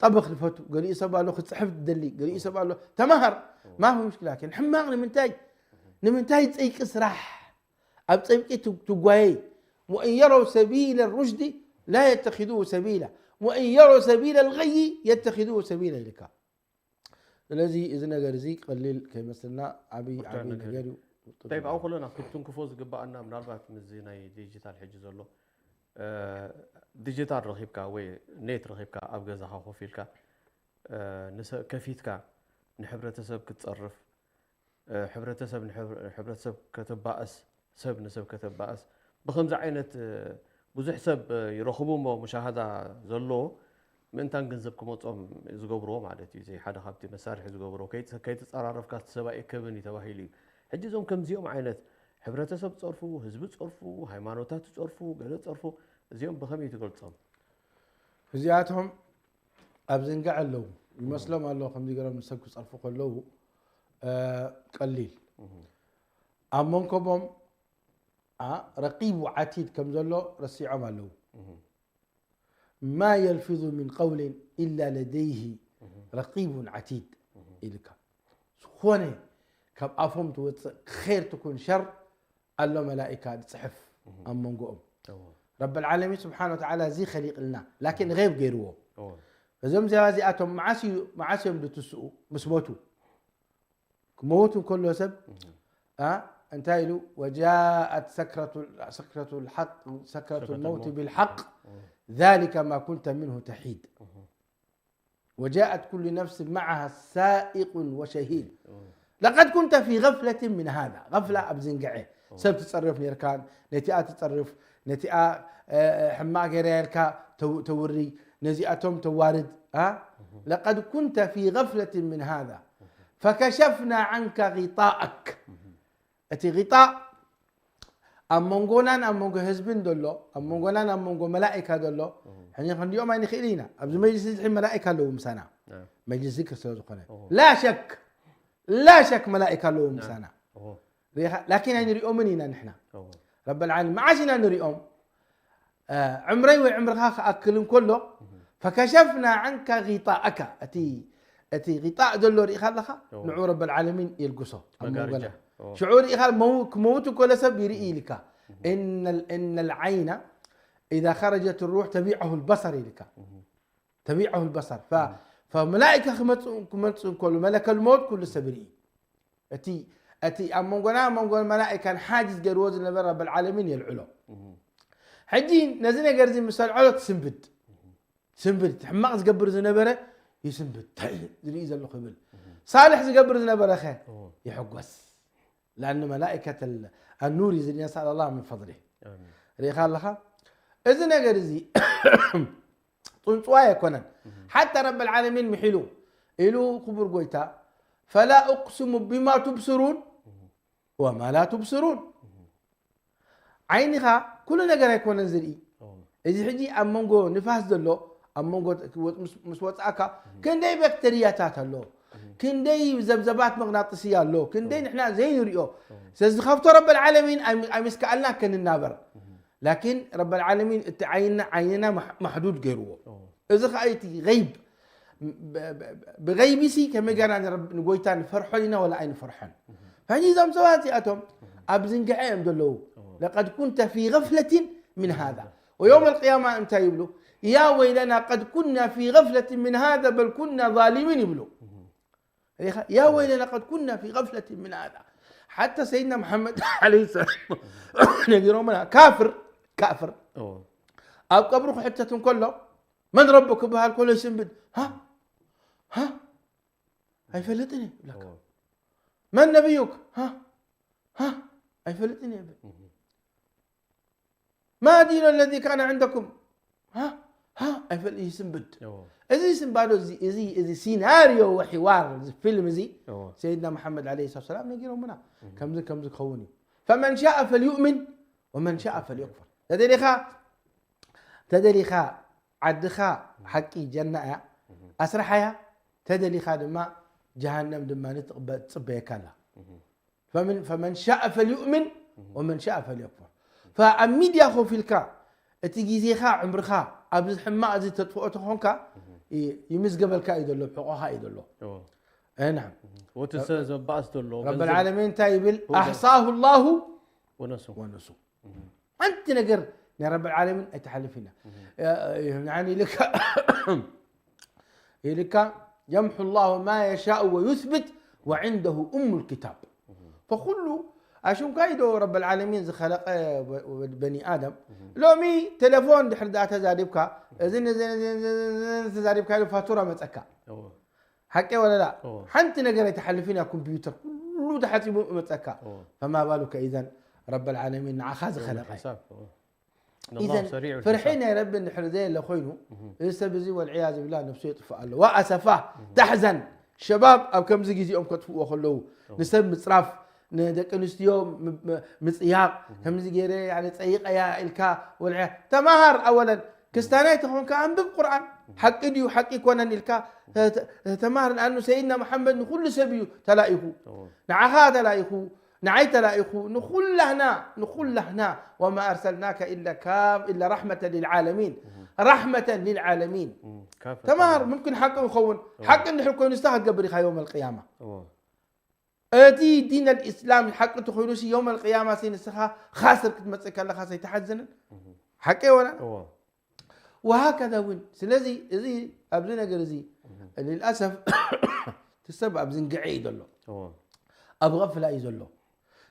ጠበኽ ዝፈቱ፣ ገሊኡ ሰብ ኣሎ ክጽሕፍ ዝደሊ፣ ገሊኡ ሰብ ኣሎ ተምሃር። ማፊ ሙሽኪላ። ግን ሕማቕ ንምንታይ? ንምንታይ ጸይቂ ስራሕ? ኣብ ጸይቂ ት-፣ ትጓየይ። وإن يروا سبيل الرشد لا يتخذوه سبيلا وإن يروا سبيل الغي يتخذوه سبيلا ኢልካ። ስለዚ እዚ ነገር እዚ ቀሊል ከይመስልና ዓብዪ፣ ጉዳይ ዓብዪ ነገር ነገር እዩ። እዩ። ጠይብ፣ ኣብኡ ከለና ክትንክፎ ዝግባኣና ምናልባት ምስዚ ናይ ዲጂታል ሕጂ ዘሎ፣ እ፣ ዲጂታል ረኺብካ ወይ ኔት ረኺብካ ኣብ ገዛኻ ኮፍ ኢልካ፣ እ፣ ንሰ-፣ ከፊትካ ንሕብረተሰብ ክትጸርፍ፣ እ፣ ሕብረተሰብ ንሕብ-፣ ሕብረተሰብ ከተባእስ፣ ሰብ ንሰብ ከተባእስ፣ ብኸምዚ ዓይነት፣ እ፣ ብዙሕ ሰብ፣ እ፣ ይረኽቡ እሞ ሙሻሃዳ ዘለዎ ምእንታን ገንዘብ ክመጾም ዝገብርዎ ማለት እዩ። እዚ ሓደ ካብቲ መሳርሒ ዝገብርዎ፣ ከይት-፣ ከይተጸራረፍካ እቲ ሰብ ኣይእከብን እዩ ተባሂሉ እዩ። ሕጂ እዞም ከምዚኦም ዓይነት ሕብረተሰብ ጸርፉ፣ ህዝቢ ጸርፉ፣ ሃይማኖታት ጸርፉ፣ ገለ ጸርፉ፣ እዚኦም ብኸመይ ትገልጾም? እዚኣቶም ኣብ ዝንጋዕ ኣለዉ። ይመስሎም ኣሎ፣ ከምዚ ገይሮም ንሰብ ክጸርፉ ከለዉ፣ እ፣ ቀሊል። እህ። ኣብ መንከቦም፣ ኣ፣ ረቂብ ወዓቲድ ከም ዘሎ ረሲዖም ኣለዉ። እህ። ما يلفظ من قول إلا لديه እህ። رقيب عتيد እህ። ኢልካ። ዝኾነ ካብ ኣፎም ትወጽእ ኸይር ትኩን ሸር ኣሎ መላኢካ ዝጽሕፍ እህ። ኣብ መንጎኦም። እዎ። ረብ ልዓለሚን ስብሓን ወተዓላ እዚ ኸሊቕልና፣ ላኪን ገይብ ገይርዎ። እዎ። እዞም ዚባ እዚኣቶም መዓስ እዩ፣ መዓስ እዮም ዝትስኡ? ምስ ሞቱ። ክመውት እንከሎ ሰብ፣ እህ። ኣ፣ እንታይ ኢሉ? وجاءت سكرة، سكرة الحق، سكرة سكرة الموت الموت. بالحق، እዎ። ذلك ما كنت منه تحيد. እህ። وجاءت كل نفس معها سائق وشهيد. እዎ። لقد كنت في غفلة من هذا. غفلة ኣብ ዝንግዐ። እዎ። ሰብ ትጸርፍ ነርካን፣ ነቲኣ ትጸርፍ፣ ነቲኣ፣ እ፣ ሕማቕ ገይራ ኢልካ ተው-፣ ተውሪ፣ ነዚኣቶም ተዋርድ፣ ኣ? እህ። لقد كنت في غفلة من هذا. እህ። فكشفنا عنك غطاءك. እህ። እቲ ጊጣእ ኣብ መንጎናን ኣብ መንጎ ህዝብን ዘሎ፣ ኣብ መንጎናን ኣብ መንጎ መላኢካ ዘሎ፣ እሁ። ሕጂ ክንሪኦም ኣይንኽእል ኢና። ኣብዚ መጅልስ እዚ ሕጂ መላኢካ ኣለዉ ምሳና። ናም። መጅልስ ዝክር ስለ ዝኾነ። እሁ። ላ ሸክ፣ ላ ሸክ መላኢካ ኣለዉ ናም። ምሳና። እሁ። ርኢኻ? ላኪን ኣይንሪኦምን ኢና ንሕና። እሁ። ረበል ዓለሚን መዓስ ኢና ንሪኦም? እ፣ ዕምረይ ወይ ዕምርኻ ክኣክል እንከሎ፣ እሁ። ፈከሸፍና ዓንካ ጊጣእካ፣ እቲ፣ እቲ ጊጣእ ዘሎ ርኢኻ ኣለኻ? እዎ። ንዑ ረበል ዓለሚን የልግሶ ኣብ መጋረጃ። መንጎና። እዎ። ሽዑ ርኢኻ መው-፣ ክመውት እንከሎ ሰብ ይርኢ ኢልካ። እሁ። እነ ል-፣ እነ ልዓይና ኢዛ ኸረጀት ሩሕ ተቢዐሁ ልበሰር ኢልካ። እሁ። ተቢዐሁ ልበሰር። ፈ-፣ እሁ። ፈመላኢካ ክመጽኡ፣ ክመጽኡ እንከሎ መለከል ሞት ኩሉ ሰብ ይርኢ። እቲ፣ እቲ ኣብ መንጎና መንጎ መላኢካን ሓጅዝ ገይርዎ ዝነበረ ረብል ዓለሚን የልዕሎ። እሁ። ሕጂ ነዚ ነገር እዚ ምስ ኣልዐሎ ትስንብድ። እሁ። ስንብድ፣ እቲ ሕማቕ ዝገብር ዝነበረ ይስንብድ። እንታይ ዝርኢ ዘለኹ ይብል። እሁ። ሳልሕ ዝገብር ዝነበረ ኸ? እሁ። ይሕጎስ። لأن ملائكة ال-، النور እዩ ዝድነሳ الله من فضله። ኣሚን። ርኢኻ ኣለኻ? እዚ ነገር እዚ ጥንጽዋይ ኣይኮነን። እህ። ሓታ ረብል ዓለሚን ምሒሉ ኢሉ ክቡር ጎይታ፣ فلا أقسم بما تبصرون እህ። وما لا تبصرون። እህ። ዓይንኻ ኩሉ ነገር ኣይኮነን ዝርኢ። እዎ። እዚ ሕጂ ኣብ መንጎ ንፋስ ዘሎ፣ ኣብ መንጎ ምስ፣ ምስ ወጻእካ እህ። ክንደይ ባክተርያታት ኣሎ፣ እህ። ክንደይ ዘብዘባት መቕናጥስያ ኣሎ፣ ክንደይ እዎ። ንሕና ዘይንሪኦ። እዎ። ስለዚ ካብቶ ረብል ዓለሚን ኣይ-፣ ኣይምስከኣልና ከንናበር። እህ። ላኪን ረብል ዓለሚን እቲ ዓይንና፣ ዓይንና ማሕ-፣ ማሕዱድ ገይርዎ። እዎ። እዚ ኸኣ እቲ ገይብ፣ ብ-፣ ብ-፣ ብገይቢ ሲ ከመይ ጌርና ንረብ-፣ ንጎይታ ንፈርሖ ኢና ወላ ኣይንፈርሖን? እህ። ፈዚ እዞም ሰባት እዚኣቶም እህ። ኣብ ዝንግዐ እዮም ዘለዉ። እዎ። لقد كنت في غفلة من هذا. ويوم القيامة እንታይ ይብሉ? يا ويلنا قد كنا في غفلة من هذا بل كنا ظالمين ይብሉ። እህ። ሪኢኻ? يا ويلنا قد كنا في غفلة من هذا. ሓታ ሰይድና መሓመድ ዓለይሂ ሰላም ነጊሮምና፣ ካፍር፣ ካፍር። እዎ። ኣብ ቀብሩ ክሕተት እንከሎ፣ መን ረቡክ ክበሃል ከሎ ይስንብድ። ሃ? ሃ? ኣይፈልጥን እየ ይብለካ። እዎ። መን ነብዩክ? ሃ? ሃ? ኣይፈልጥን እየ ይብል። እህ። ما دين الذي كان عندكم؟ ሃ? ሃ? ኣይፈል-፣ ይስንብድ። እዎ። እዚ ስንባዶ እዚ፣ እዚ፣ እዚ ሲናርዮ ወሒዋር፣ እዚ ፊልም እዚ፣ እዎ። ሰይድና መሓመድ ዓለይሂ ሰላቱ ወሰላም ነጊሮምና። እህ። ከምዚ፣ ከምዚ ክኸውን እዩ። فمن شاء فليؤمن ومن شاء فليكفر። ተደሊኻ ተደሊኻ ዓድኻ ሓቂ ጀና እያ ኣስርሓያ። ተደሊኻ ድማ ጀሃነም ድማ ትቕበ- ትፅበየካ ኣላ። ፈመን ፈመን ሻእ ፈልዩእምን ወመን ሻእ ፈልየክፉር። ኣብ ሚድያ ኮፍ ኢልካ እቲ ግዜኻ ዕምርኻ ኣብዚ ሕማቕ እዚ ተጥፍኦ ተኾንካ ይ- ይምዝገበልካ እዩ ዘሎ፣ ሕቆኻ እዩ ዘሎ። ናም ወቲ ዘባእስ ዘሎ ረብ ዓለሚን እንታይ ይብል? ኣሕሳሁ ላሁ ወነሱ ወነሱ። ሓንቲ ነገር ናይ ረብ ዓለሚን ኣይትሓልፍ ኢና። ንዓኒ ኢልካ ኢልካ የምሑ ላሁ ማ የሻኡ ወዩስብት ወዕንደሁ ኡሙ ልኪታብ። ፈኩሉ ኣሽምካ ኢዶ ረብ ዓለሚን ዝኸለቀ በኒ ኣደም። ሎሚ ቴሌፎን ድሕር ዳ ተዛሪብካ እዝን እዝን እዝን እዝን ተዛሪብካ ኢሉ ፋቱራ መፀካ። ሓቂ ወለላ? ሓንቲ ነገር ኣይትሓልፍን እያ ኮምፒውተር ኩሉ ተሓፂቡ መፀካ። ፈማ ባሉከ ኢዘን ረብ ዓለሚን ንዓኻ ዝኸለቀ ኢዘን ፍርሒ ናይ ረቢ እንድሕር ዘየለ ኮይኑ እዚ ሰብ እዚ ወልዕያዝ ብላ ነብሱ የጥፍእ ኣሎ። ወኣሰፋ ተሕዘን ሸባብ ኣብ ከምዚ ግዜኦም ከጥፍእዎ ከለዉ ንሰብ ምፅራፍ ንደቂ ኣንስትዮ ምፅያቕ ከምዚ ገይረ ፀይቀያ ኢልካ ወልዕያ ተማሃር ኣወለን ክስታናይ ተኾንካ ኣንብብ ቁርኣን ሓቂ ድዩ ሓቂ ይኮነን ኢልካ ተማሃር ንኣኑ ሰይድና መሓመድ ንኩሉ ሰብ እዩ ተላኢኹ ንዓኻ ተላኢኹ ንዓይ ተላኢኹ ንኹላህና ንኹላህና ወማ ኣርሰልናከ ኢላ ካብ ኢላ ራሕመተ ልልዓለሚን ራሕመተ ልልዓለሚን ተማሃር ሙምክን ሓቂ ይኸውን ሓቂ እንድሕር ኮይኑ ስታ ክትገብር ኢኻ ዮም ኣልቅያማ እቲ ዲን ኣልእስላም ሓቂ ተኮይኑ ዮም ኣልቅያማ ንስኻ ካስር ክትመፅእ ከለኻ ሰይተሓዝንን ሓቂ የወላ وهكذا እውን ስለዚ እዚ ኣብዚ ነገር እዚ للأسف እቲ ሰብ ኣብ ዝንግዐ እዩ ዘሎ ኣብ غفلة እዩ ዘሎ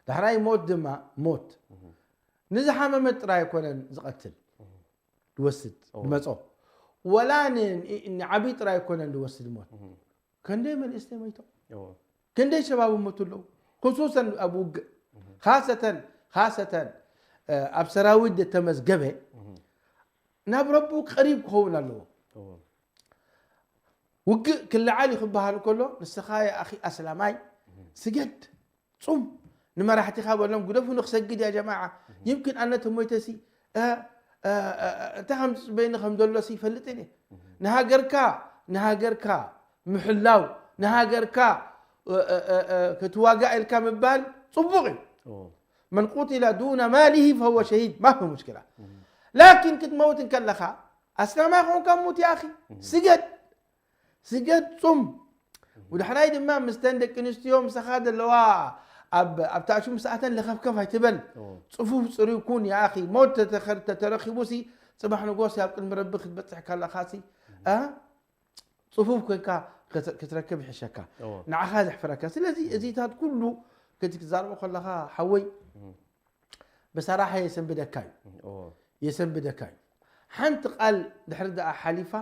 ዳሕራይ ሞት ድማ ሞት ንዝሓመመ ጥራይ ኣይኮነን ዝቐትል ዝወስድ ዝመጾ ወላ ንዓብይ ጥራይ ኣይኮነን ዝወስድ ሞት ከንደይ መንእሰይ ሞይቶም ከንደይ ሸባብ ሞቱ ኣለዉ خصوصا ኣብ ውግእ خاصة خاصة ኣብ ሰራዊት ዝተመዝገበ ናብ ረቡ ቀሪብ ክኸውን ኣለዎ ውግእ ክለዓል እዩ ክበሃል ከሎ ንስኻ የኣኺ ኣስላማይ ስገድ ፁም ንመራሕቲኻ በሎም ግደፉ ንክሰግድ ያ ጀማዓ ይምክን ኣነ ተሞይተሲ እንታይ ከም ዝፅበይኒ ከም ዘሎሲ ይፈልጥን እየ ንሃገርካ ንሃገርካ ምሕላው ንሃገርካ ክትዋጋእ ኢልካ ምባል ፅቡቕ እዩ من قتل دون ماله فهو شهيد ما في مشكلة لكن ክትመውት እንከለኻ ኣስላማይ ኾንካ ሙት ያኺ ስገድ ስገድ ፁም ውድሕራይ ድማ ምስተን ደቂ ኣንስትዮ ምሳኻ ዘለዋ ኣብታ ሹም ሰኣተን ለኸፍከፍ ኣይትበል ፅፉፍ ፅሩይ ኩን ያኺ ሞት ተተረኪቡሲ ፅባሕ ንጎሲ ኣብ ቅድሚ ረቢ ክትበፅሕ ከለኻሲ ፅፉፍ ኮንካ ክትረክብ ይሕሸካ ንዓኻ ዘሕፍረካ ስለዚ እዚታት ኩሉ ከዚ ክትዛርቦ ከለኻ ሓወይ ብሰራሐ የሰንብደካ እዩ የሰንብደካ እዩ ሓንቲ ቃል ድሕሪ ደኣ ሓሊፋ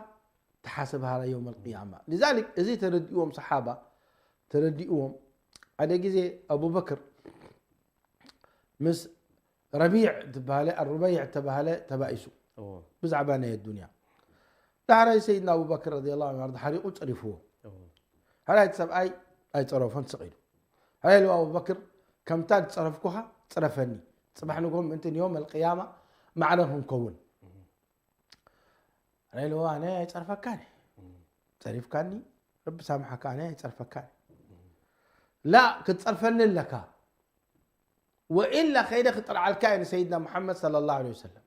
ተሓሰብሃላ ዮም ኣልቅያማ لذلك እዚ ተረዲእዎም ሰሓባ ተረዲእዎም ሓደ ግዜ ኣቡበክር ምስ ረቢዕ ትበሃለ ኣሩበይዕ ተባሃለ ተባኢሱ ብዛዕባ ናይ ኣዱንያ ዳሕራይ ሰይድና ኣቡበክር ረዲ ላ ኣርض ሓሪቑ ፀሪፍዎ ሕራይ እቲ ሰብኣይ ኣይፀረፎን ስቕ ኢሉ ሕራይ ኢሉ ኣቡበክር ከምታ ዝፀረፍኩኻ ፅረፈኒ ፅባሕ ንጎ ምእንቲ ንዮም ኣልቅያማ ማዕረ ክንከውን ሕራይ ኢልዎ ኣነ ኣይፀርፈካን ፀሪፍካኒ ረቢ ሳምሓካ ኣነ ኣይፀርፈካን ላ ክትፀርፈኒ ኣለካ ወኢላ ከይደ ክጥርዓልካ እየ ንሰይድና ሙሓመድ صلى الله عليه وسلم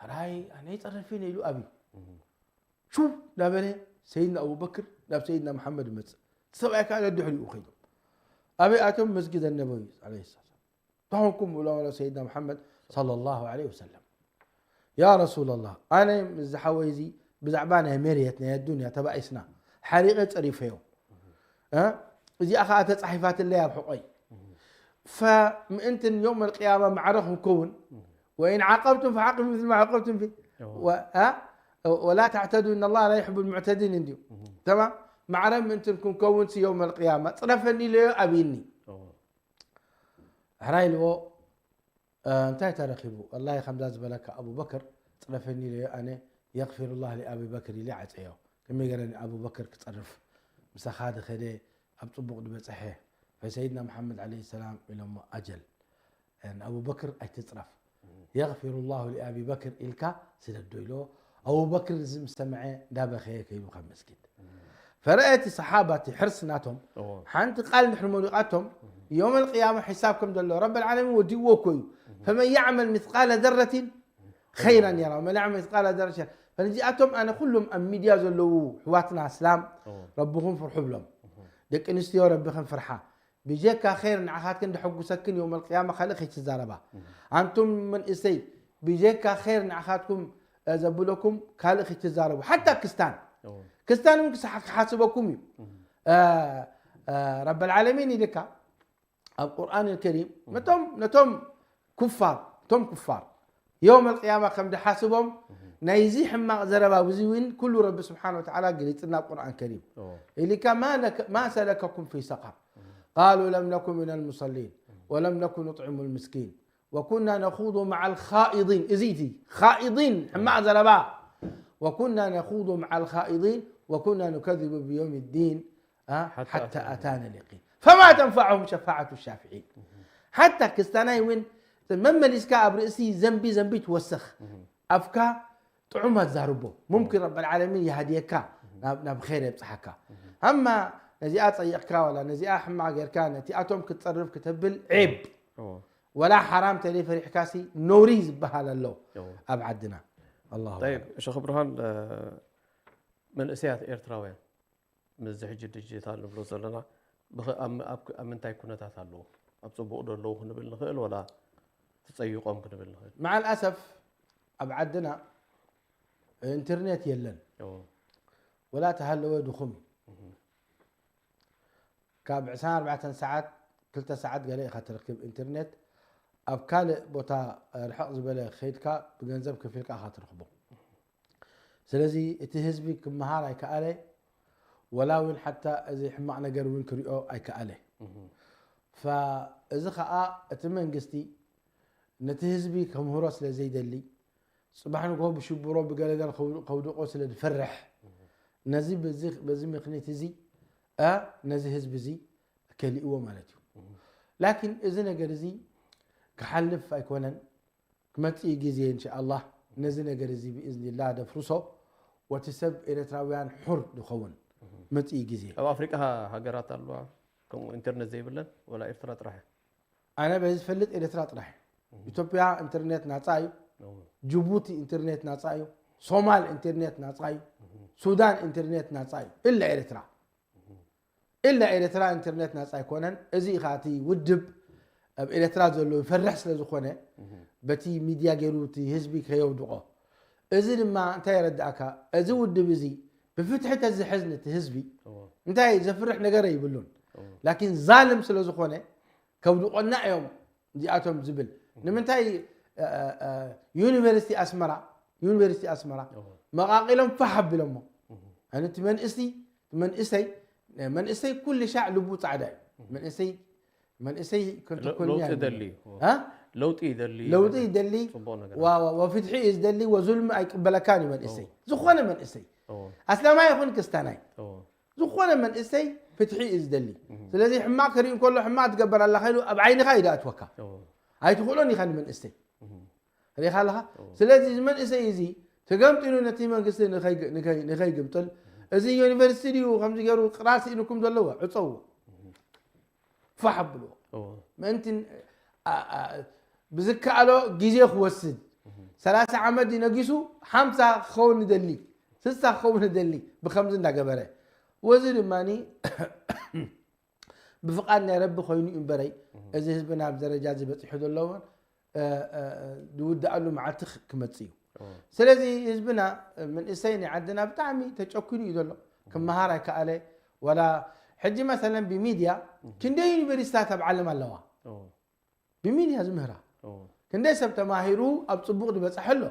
ሕራይ ኣነ ይፀርፍ ኢሉ ኣብዩ ሹ እንዳበለ ሰይድና ኣቡበክር ናብ ሰይድና መሓመድ ይመፅእ እቲ ሰብኣይ ከዓ ነድሕሪኡ ከይዶም ኣበይ ኣቶም መስጊድ ኣነበዊ ለ ሰላም ተኾንኩም ብሎ ሰይድና መሓመድ صلى الله عليه وسلم ያ ረሱላላህ ኣነ ምስ ዝሓወይ እዚ ብዛዕባ ናይ መሬት ናይ ኣዱንያ ተባኢስና ሓሪቐ ፀሪፈዮ እዚኣ ከዓ ተፃሒፋትለይ ኣብ ሕቆይ ፈምእንትን ዮም ኣልቅያማ ማዕረ ክንከውን ወኢን ዓቀብቱም ፈዓቂቡ ምስል ዓቀብቱም ፊ ወላ ተዕተዱ እና ላ ላ ይሕቡ ልሙዕተዲን እንድዩ ተማም ማዕረ ምእንትን ክንከውን ሲ ዮም ኣልቅያማ ፅረፈኒ ኢለዮ ኣብይኒ ሕራይ ኢልዎ እንታይ ተረኺቡ ወላሂ ከምዛ ዝበለካ ኣቡበክር ፅረፈኒ ኢለዮ ኣነ የግፊሩላህ ሊኣቢበክር ኢለ ዓፀዮ ከመይ ገረ ንኣቡበክር ክፀርፍ ምሳኻ ድኸደ ኣብ ፅቡቕ ድበፅሐ ፈሰይድና መሓመድ ዓለይሂ ሰላም ኢሎሞ ኣጀል ንኣቡበክር ኣይትፅረፍ። የግፊሩ ላሁ ሊኣቢ በክር ኢልካ ስደዶ ኢልዎ። ኣቡበክር እዚ ምስ ሰምዐ እንዳበኸየ ከይዱ ካብ መስጊድ። ፈረአየ እቲ ሰሓባ እቲ ሕርሲ ናቶም፣ ሓንቲ ቃል እንድሕር መሊቓቶም፣ ዮም ኣልቅያማ ሒሳብ ከም ዘሎ ረብ ልዓለሚን ወዲእዎ እኮ እዩ። ፈመን ያዕመል ሚስቃለ ዘረቲን ኸይራን የራ፣ ወመን ያዕመል ሚስቃለ ዘረቲን ሸራ። ፈነዚኣቶም ኣነ ኩሎም ኣብ ሚድያ ዘለዉ ኣሕዋትና እስላም ረብኹም ፍርሑ ብሎም። ደቂ ኣንስትዮ ረብኽን ፍርሓ። ብጀካ ኸይር ንዓኻትክን ደሐጉሰክን የውመል ቅያማ ካልእ ከይትዛረባ። ኣንቱም መንእሰይ ብጀካ ኸይር ንዓኻትኩም ዘብለኩም ካልእ ከይትዛረቡ። ሓታ ክስታን ክስታን እውን ክሓስበኩም እዩ። ረበል ዓለሚን ኢልካ ኣብ ቁርኣን ከሪም ነቶም ነቶም ኩፋር እቶም ኩፋር የውመል ቅያማ ከም ድሓስቦም ናይዚ ሕማቕ ዘረባ እዚ እውን ኩሉ ረቢ ስብሓን ወተዓላ ገሊፅና ኣብ ቁርኣን ከሪም ኢልካ ማ ሰለከኩም ፊ ሰቐር ቃሉ ለም ነኩ ምን ልሙሰሊን ወለም ነኩ ኑጥዕሙ ልምስኪን ወኩና ነኹዱ መዓ ልኻኢዲን እዚ እቲ ኻኢዲን ሕማቕ ዘረባ ወኩና ነኹዱ መዓ ልኻኢዲን ወኩና ኑከዚቡ ብየውም ዲን ሓታ ኣታና ልየቂን ፈማ ተንፈዕሁም ሸፋዓቱ ሻፍዒን ሓታ ክስታናይ እውን መመሊስካ ኣብ ርእሲ ዘንቢ ዘንቢ ትወስኽ ኣፍካ ጥዑም ኣዛርቦ ሙምኪን ረብ ልዓለሚን ይሃድየካ ናብ ኸይር የብፅሓካ ኣማ ነዚኣ ፀይቕካ ወላ ነዚኣ ሕማቕ ጌርካ ነቲኣቶም ክትፀርፍ ክተብል ዒብ ወላ ሓራም ተለይ ፈሪሕካሲ ነውሪ ዝበሃል ኣሎ ኣብ ዓድና ኣላ ሸኽ ብርሃን መንእሰያት ኤርትራውያን ምስዚ ሕጂ ዲጂታል ንብሎ ዘለና ኣብ ምንታይ ኩነታት ኣለዉ? ኣብ ፅቡቕ ዶ ኣለዉ ክንብል ንኽእል ወላ ተፀይቖም ክንብል ንኽእል? መዓል ኣሰፍ ኣብ ዓድና ኢንተርኔት የለን። ወላ ተሃለወ ድኹም እዩ። ካብ ዕስራን ኣርባዕተን ሰዓት ክልተ ሰዓት ገለ ኢኻ ትረክብ ኢንተርኔት። ኣብ ካልእ ቦታ ርሕቕ ዝበለ ከይድካ ብገንዘብ ከፊልካ ኢኻ ትረኽቦ። ስለዚ እቲ ህዝቢ ክመሃር ኣይከኣለ፣ ወላ እውን ሓታ እዚ ሕማቕ ነገር እውን ክሪኦ ኣይከኣለ። እዚ ከዓ እቲ መንግስቲ ነቲ ህዝቢ ከምህሮ ስለ ዘይደሊ፣ ፅባሕ ንግሆ ብሽብሮ ብገለገል ከውድቆ ስለ ዝፈርሕ፣ ነዚ በዚ ምክንያት እዚ ነዚ ህዝቢ እዚ ከሊእዎ ማለት እዩ። ላኪን እዚ ነገር እዚ ክሓልፍ ኣይኮነን። ክመጽእ ግዜ እንሻኣላህ ነዚ ነገር እዚ ብእዝኒላህ ደፍርሶ ወቲ ሰብ ኤረትራውያን ሑር ድኸውን መጽእ ግዜ ኣብ ኣፍሪቃ ሃገራት ኣለዋ ከምኡ ኢንተርነት ዘይብለን ወላ ኤርትራ ጥራሕ ኣነ በዚ ዝፈልጥ ኤረትራ ጥራሕ ኢትዮጵያ ኢንተርኔት ናጻ እዩ ጅቡቲ ኢንተርኔት ናጻ እዩ ሶማል ኢንተርኔት ናጻ እዩ ሱዳን ኢንተርኔት ናጻ እዩ እላ ኤረትራ እላ ኤረትራ ኢንተርኔት ናጻ ኣይኮነን። እዚ ኢኻ እቲ ውድብ ኣብ ኤረትራ ዘሎ ይፈርሕ ስለ ዝኾነ በቲ ሚድያ ገይሩ እቲ ህዝቢ ከየውድቖ። እዚ ድማ እንታይ የረድኣካ? እዚ ውድብ እዚ ብፍትሒ ተዝሕዝ ነቲ ህዝቢ እንታይ ዘፍርሕ ነገር ኣይብሉን። ላኪን ዛልም ስለ ዝኾነ ከውድቖና እዮም እዚኣቶም ዝብል። ንምንታይ ዩኒቨርሲቲ ኣስመራ ዩኒቨርሲቲ ኣስመራ መቓቒሎም ፋሕ ኣቢሎሞ። ኣነ እቲ መንእስቲ መንእሰይ መንእሰይ ኩሉ ሻዕ ልቡ ፃዕዳ እዩ። መንእሰይ መንእሰይ ክንትኩን ለውጢ ደሊ ለውጢ ደሊ ለውጢ ደሊ ወፍትሒ እዩ ዝደሊ ወዙልሚ ኣይቅበለካን እዩ መንእሰይ ዝኾነ መንእሰይ ኣስላማይ ይኹን ክስታናይ ዝኾነ መንእሰይ ፍትሒ እዩ ዝደሊ። ስለዚ ሕማቕ ክርኢ እንከሎ ሕማቕ ትገበር ኣለኻ ኢሉ ኣብ ዓይንኻ እዩ ዝኣትወካ። ኣይትኽእሎን ኢኻ ንመንእሰይ ርኢኻ ኣለኻ። ስለዚ እዚ መንእሰይ እዚ ተገምጢሉ ነቲ መንግስቲ ንኸይግምጥል እዚ ዩኒቨርሲቲ ድዩ ከምዚ ገይሩ ቅራር ስኢኑኩም ዘለዎ ዕፀዎ ፋሕ ኣብልዎ ምእንቲ ብዝከኣሎ ግዜ ክወስድ ሰላሳ ዓመት ነጊሱ ሓምሳ ክኸውን ንደሊ ስሳ ክኸውን ንደሊ ብከምዚ እንዳገበረ ወዚ ድማ ብፍቓድ ናይ ረቢ ኮይኑ እዩ እምበረይ እዚ ህዝብና ኣብ ደረጃ እዚ በፂሑ ዘለዎን ዝውድኣሉ መዓልቲ ክመፅእ እዩ። ስለዚ ህዝብና መንእሰይ ናይ ዓድና ብጣዕሚ ተጨኩኑ እዩ ዘሎ። ክመሃር ኣይከኣለ ወላ ሕጂ መሰለን ብሚድያ ክንደይ ዩኒቨርሲታት ኣብ ዓለም ኣለዋ ብሚድያ ዝምህራ ክንደይ ሰብ ተማሂሩ ኣብ ፅቡቕ ዝበፅሐ ኣሎ።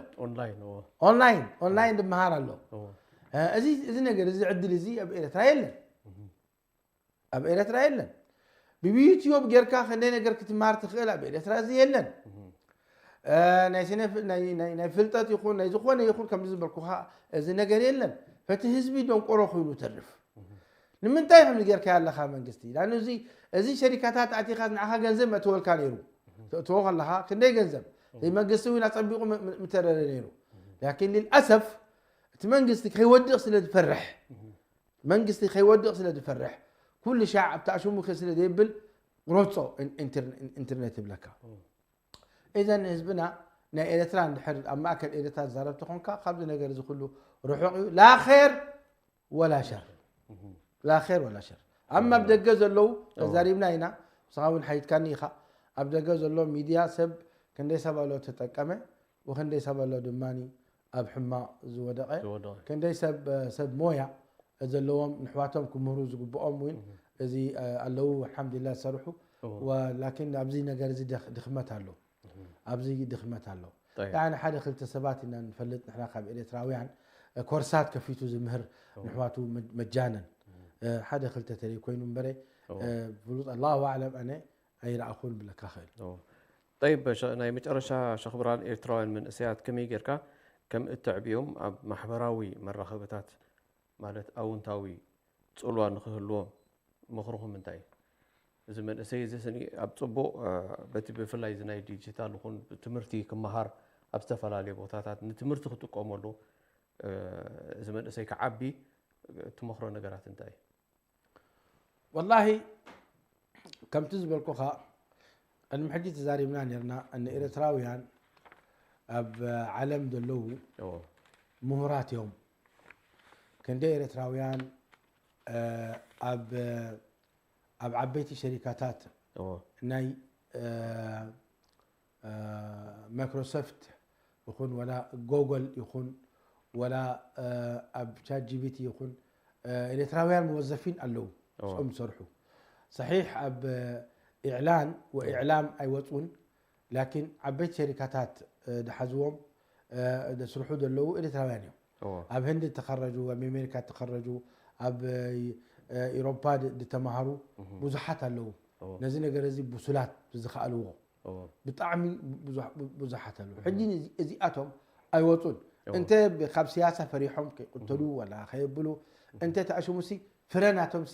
ኦንላይን ኦንላይን ዝመሃር ኣሎ። እዚ ነገር እዚ ዕድል እዚ ኣብ ኤርትራ የለን። ኣብ ኤረትራ የለን። ብዩትዩብ ጌርካ ክንደይ ነገር ክትምሃር ትኽእል ኣብ ኤረትራ እዚ የለን። ናይ ፍልጠት ይኹን ናይ ዝኾነ ይኹን ከምዚ ዝበልኩኻ እዚ ነገር የለን። ፈቲ ህዝቢ ደንቆሮ ኮይኑ ተርፍ። ንምንታይ ከምዚ ጌርካ ኣለኻ መንግስቲ? ላን እዚ እዚ ሸሪካታት ኣቲኻ ንዓኻ ገንዘብ መእተወልካ ነይሩ። ተእትዎ ከለኻ ክንደይ ገንዘብ? እቲ መንግስቲ እውን ኣጸቢቑ ም- ም- ምተረረ ነይሩ። ላኪን ልልኣሰፍ እቲ መንግስቲ ከይወድቕ ስለ ዝፈርሕ፣ መንግስቲ ከይወድቕ ስለ ዝፈርሕ፣ ኩሉ ሻዕ ኣብታ ኣሽሙ ስለ ዘይብል ሮጾ ኢን- ኢንተር- ኢንተርኔት ይብለካ። እዘን ህዝብና ናይ ኤርትራ እንድሕር ኣብ ማእከል ኤርትራ ዝዛረብ ተኾንካ፣ ካብዚ ነገር እዚ ኩሉ ርሑቕ እዩ። ላ ኸይር ወላ ሸር። ላ ኸይር ወላ ሸር። ኣማ ኣብ ደገ ዘለዉ ተዛሪብና ኢና፣ ንስኻ እውን ሓይትካኒ ኢኻ። ኣብ ደገ ዘሎ ሚድያ ሰብ ክንደይ ሰብ ኣሎ ተጠቀመ፣ ወክንደይ ሰብ ኣሎ ድማ ኣብ ሕማቕ ዝወደቐ፣ ዝወደቐ። ክንደይ ሰብ ሰብ ሞያ ዘለዎም ንሕዋቶም ክምህሩ ዝግብኦም እውን እዚ ኣለዉ፣ ኣልሓምዱሊላህ ዝሰርሑ። እዎ። ወላኪን ኣብዚ ነገር እዚ ድኽ- ድኽመት ኣሎ። ኣብዚ ድኽመት ኣሎ። ጠይብ። ያኒ ሓደ ክልተ ሰባት ኢና ንፈልጥ ንሕና ካብ ኤርትራውያን ኮርሳት ከፊቱ ዝምህር ንሕዋቱ መ- መጃነን ሓደ ክልተ ተለይ ኮይኑ እምበረ ፍሉጥ ኣላሁ ኣዕለም ኣነ ኣይረኣኹን ብለካ ኽእል። ጠይብ፣ ሸ- ናይ መጨረሻ ሸኽ ብርሃን፣ ኤርትራውያን መንእሰያት ከመይ ጌርካ ከም እተዕብዮም ኣብ ማሕበራዊ መራኸብታት ማለት ኣውንታዊ ጽልዋ ንኽህልዎ ምኽርኹም እንታይ እዩ? እዚ መንእሰይ እዚ ስኒ ኣብ ጽቡቕ በቲ ብፍላይ እዚ ናይ ዲጂታል ይኹን ትምህርቲ ክመሃር ኣብ ዝተፈላለየ ቦታታት ንትምህርቲ ክጥቀመሉ እዚ መንእሰይ ክዓቢ ትመኽሮ ነገራት እንታይ እዩ? ወላሂ ከምቲ ዝበልኩኻ ቅድሚ ሕጂ ተዛሪብና ነርና፣ ንኤርትራውያን ኣብ ዓለም ዘለዉ ምሁራት እዮም። ክንደይ ኤርትራውያን ኣብ ኣብ ዓበይቲ ሸሪካታት ናይ ማይክሮሶፍት ይኹን ወላ ጎጎል ይኹን ወላ ኣብ ቻት ጂቢቲ ይኹን ኤርትራውያን መወዘፊን ኣለዉ። እዎም። እሶም ዝሰርሑ ሰሒሕ ኣብ ኢዕላን ወኢዕላም ኣይወፅኡን፣ ላኪን ዓበይቲ ሸሪካታት ዝሓዝዎም ዘስርሑ ዘለዉ ኤርትራውያን እዮም። እዎም። ኣብ ህንዲ ተኸረጁ፣ ኣብ ኣሜሪካ ተኸረጁ፣ ኣብ ኢሮፓ ዝተማሃሩ ብዙሓት ኣለዉ። ነዚ ነገር እዚ ብሱላት ዝኸኣልዎ ብጣዕሚ ብዙሓት ኣለዉ። ሕጂ እዚኣቶም ኣይወፁን። እንተ ካብ ስያሳ ፈሪሖም ከይቅተሉ ወላ ከየብሉ እንተ ተኣሽሙሲ ፍረ ናቶምሲ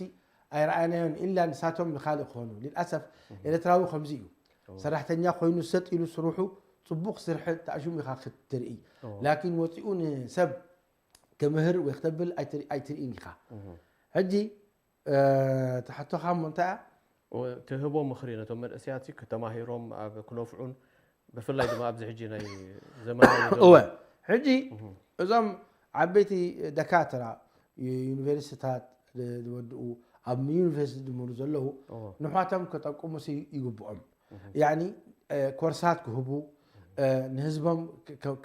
ኣይረኣናዮን። ኢላ ንሳቶም ንካልእ ክኾኑ። ልልኣሰፍ ኤርትራዊ ከምዚ እዩ። ሰራሕተኛ ኮይኑ ሰጥ ኢሉ ስርሑ ፅቡቕ ስርሒ ተኣሽሙ ኢኻ ክትርኢ። ላኪን ወፂኡ ንሰብ ክምህር ወይ ክተብል ኣይትርኢን ኢኻ። ሕጂ ትሕቶኻ እሞ እንታይ እያ? ትህቦ ምኽሪ ነቶም መንእሰያት ሲ ክተማሂሮም ኣብ ክነፍዑን ብፍላይ ድማ ኣብዚ ሕጂ ናይ ዘመናዊ እወ ሕጂ እዞም ዓበይቲ ደካትራ ዩኒቨርሲታት ዝወድኡ ኣብ ዩኒቨርሲቲ ዝምህሩ ዘለዉ ንሕዋቶም ክጠቅሙ ሲ ይግብኦም። ያኒ ኮርሳት ክህቡ ንህዝቦም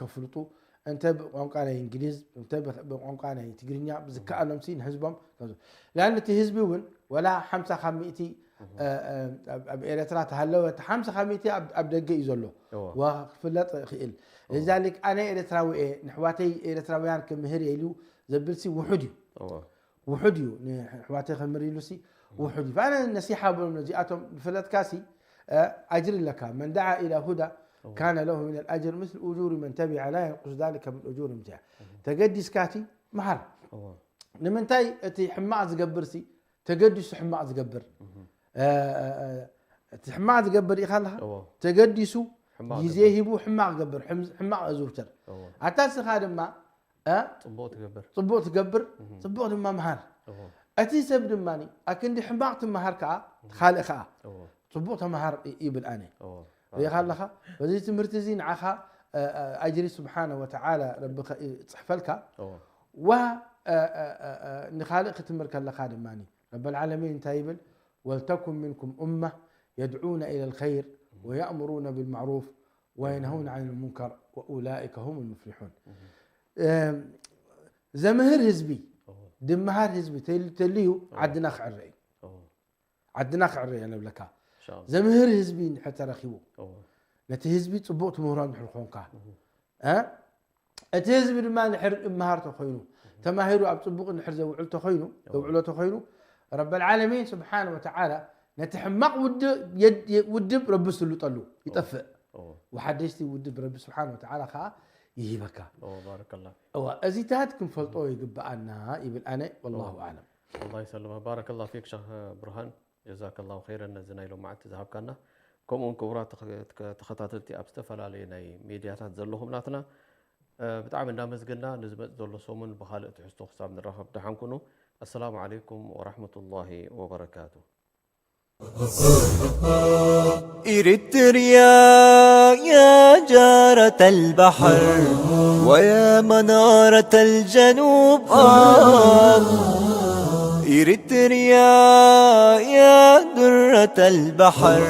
ከፍልጡ እንተ ብቋንቋ ናይ እንግሊዝ እንተ ብቋንቋ ናይ ትግርኛ ብዝከኣሎም ሲ ንህዝቦም ያን እቲ ህዝቢ እውን ወላ ሓምሳ ካብ ሚእቲ ኣብ ኤርትራ ተሃለወ እቲ ሓምሳ ካብ ሚእቲ ኣብ ደገ እዩ ዘሎ ክፍለጥ ይኽእል። ለዛሊክ ኣነ ኤርትራዊ እየ ንሕዋተይ ኤርትራውያን ክምህር እየ ኢሉ ዘብል ሲ ውሑድ እዩ። ውሑድ እዩ። ንሕዋተይ ክምህር ኢሉ ሲ ውሑድ እዩ። ኣነ ነሲሓ ብሎም ነዚኣቶም ዝፈለጥካ ሲ ኣጅሪ ኣለካ መን ደዓ ኢላ ሁዳ ካነ ለሁ ምን ኣልኣጅር ምስል ኡጁሪ መን ተቢዐ ላ የንቁስ ዛሊከ ምን ኡጁሪ ምትያ ተገዲስካ ሲ ምሃር። ንምንታይ እቲ ሕማቕ ዝገብር ሲ ተገዲሱ ሕማቕ ዝገብር እቲ ሕማቕ ዝገብር ኢኻ ኣለኻ ተገዲሱ ግዜ ሂቡ ሕማቕ ገብር ሕማቕ ኣዝውተር ኣታ ስኻ ድማ ጽቡቕ ትገብር ጽቡቕ ድማ ምሃር። እቲ ሰብ ድማ ኣክንዲ ሕማቕ ትመሃር ከዓ ካልእ ከዓ ጽቡቕ ተምሃር ይብል ኣነ። ሪኢኻ ኣለኻ በዚ ትምህርቲ እዚ ንዓኻ ኣጅሪ ስብሓነ ወተዓላ ረቢ ይፅሕፈልካ። ዋ ንኻልእ ክትምህር ከለኻ ድማ ረበልዓለሚን እንታይ ይብል? ولتكن منكم أمة يدعون إلى الخير ويأمرون بالمعروف وينهون عن المنكر وأولئك هم المفلحون. ዘምህር ህዝቢ ድምሃር ህዝቢ ተልዩ ዓድና ክዕረ እዩ። ዓድና ክዕረ እየ ንብለካ። ዘምህር ህዝቢ እንድሕር ተረኪቡ ነቲ ህዝቢ ፅቡቕ ትምህሮ እንድሕር ኮንካ እቲ ህዝቢ ድማ ንሕር እምሃር ተኮይኑ ተማሂሩ ኣብ ፅቡቕ እንድሕር ዘውዕል ተኮይኑ ዘውዕሎ ተኮይኑ ረበልዓለሚን ስብሓን ወተዓላ ነቲ ሕማቕ ውድብ ረቢ ስልጠሉ ይጠፍእ። ወሓደሽቲ ውድብ ረቢ ስብሓን ወተዓላ ከዓ ይሂበካ። እዚታት ክንፈልጦ ይግብኣና ይብል ኣነ። ወላሁ ኣለም። ኣላ ይሰልማ። ባረከላ ፊክ ሸኽ ብርሃን። ጀዛከላሁ ኸይረን ነዚ ናይ ሎማዓንቲ ዝሃብካና። ከምኡውን ክቡራት ተኸ- ተኸ- ተኸታተልቲ ኣብ ዝተፈላለዩ ናይ ሜድያታት ዘለኹም ናትና፣ እ፣ ብጣዕሚ እንዳመስገና ንዝመጽእ ዘሎ ሰሙን ብኻልእ ትሕዝቶ ክሳብ ንራኸብ ደሓን ኩኑ። ኣሰላሙ ዓለይኩም ወራሕመቱላሂ ወበረካቱ። إريتريا يا جارة البحر ويا منارة الجنوب، آه. إريتريا يا درة البحر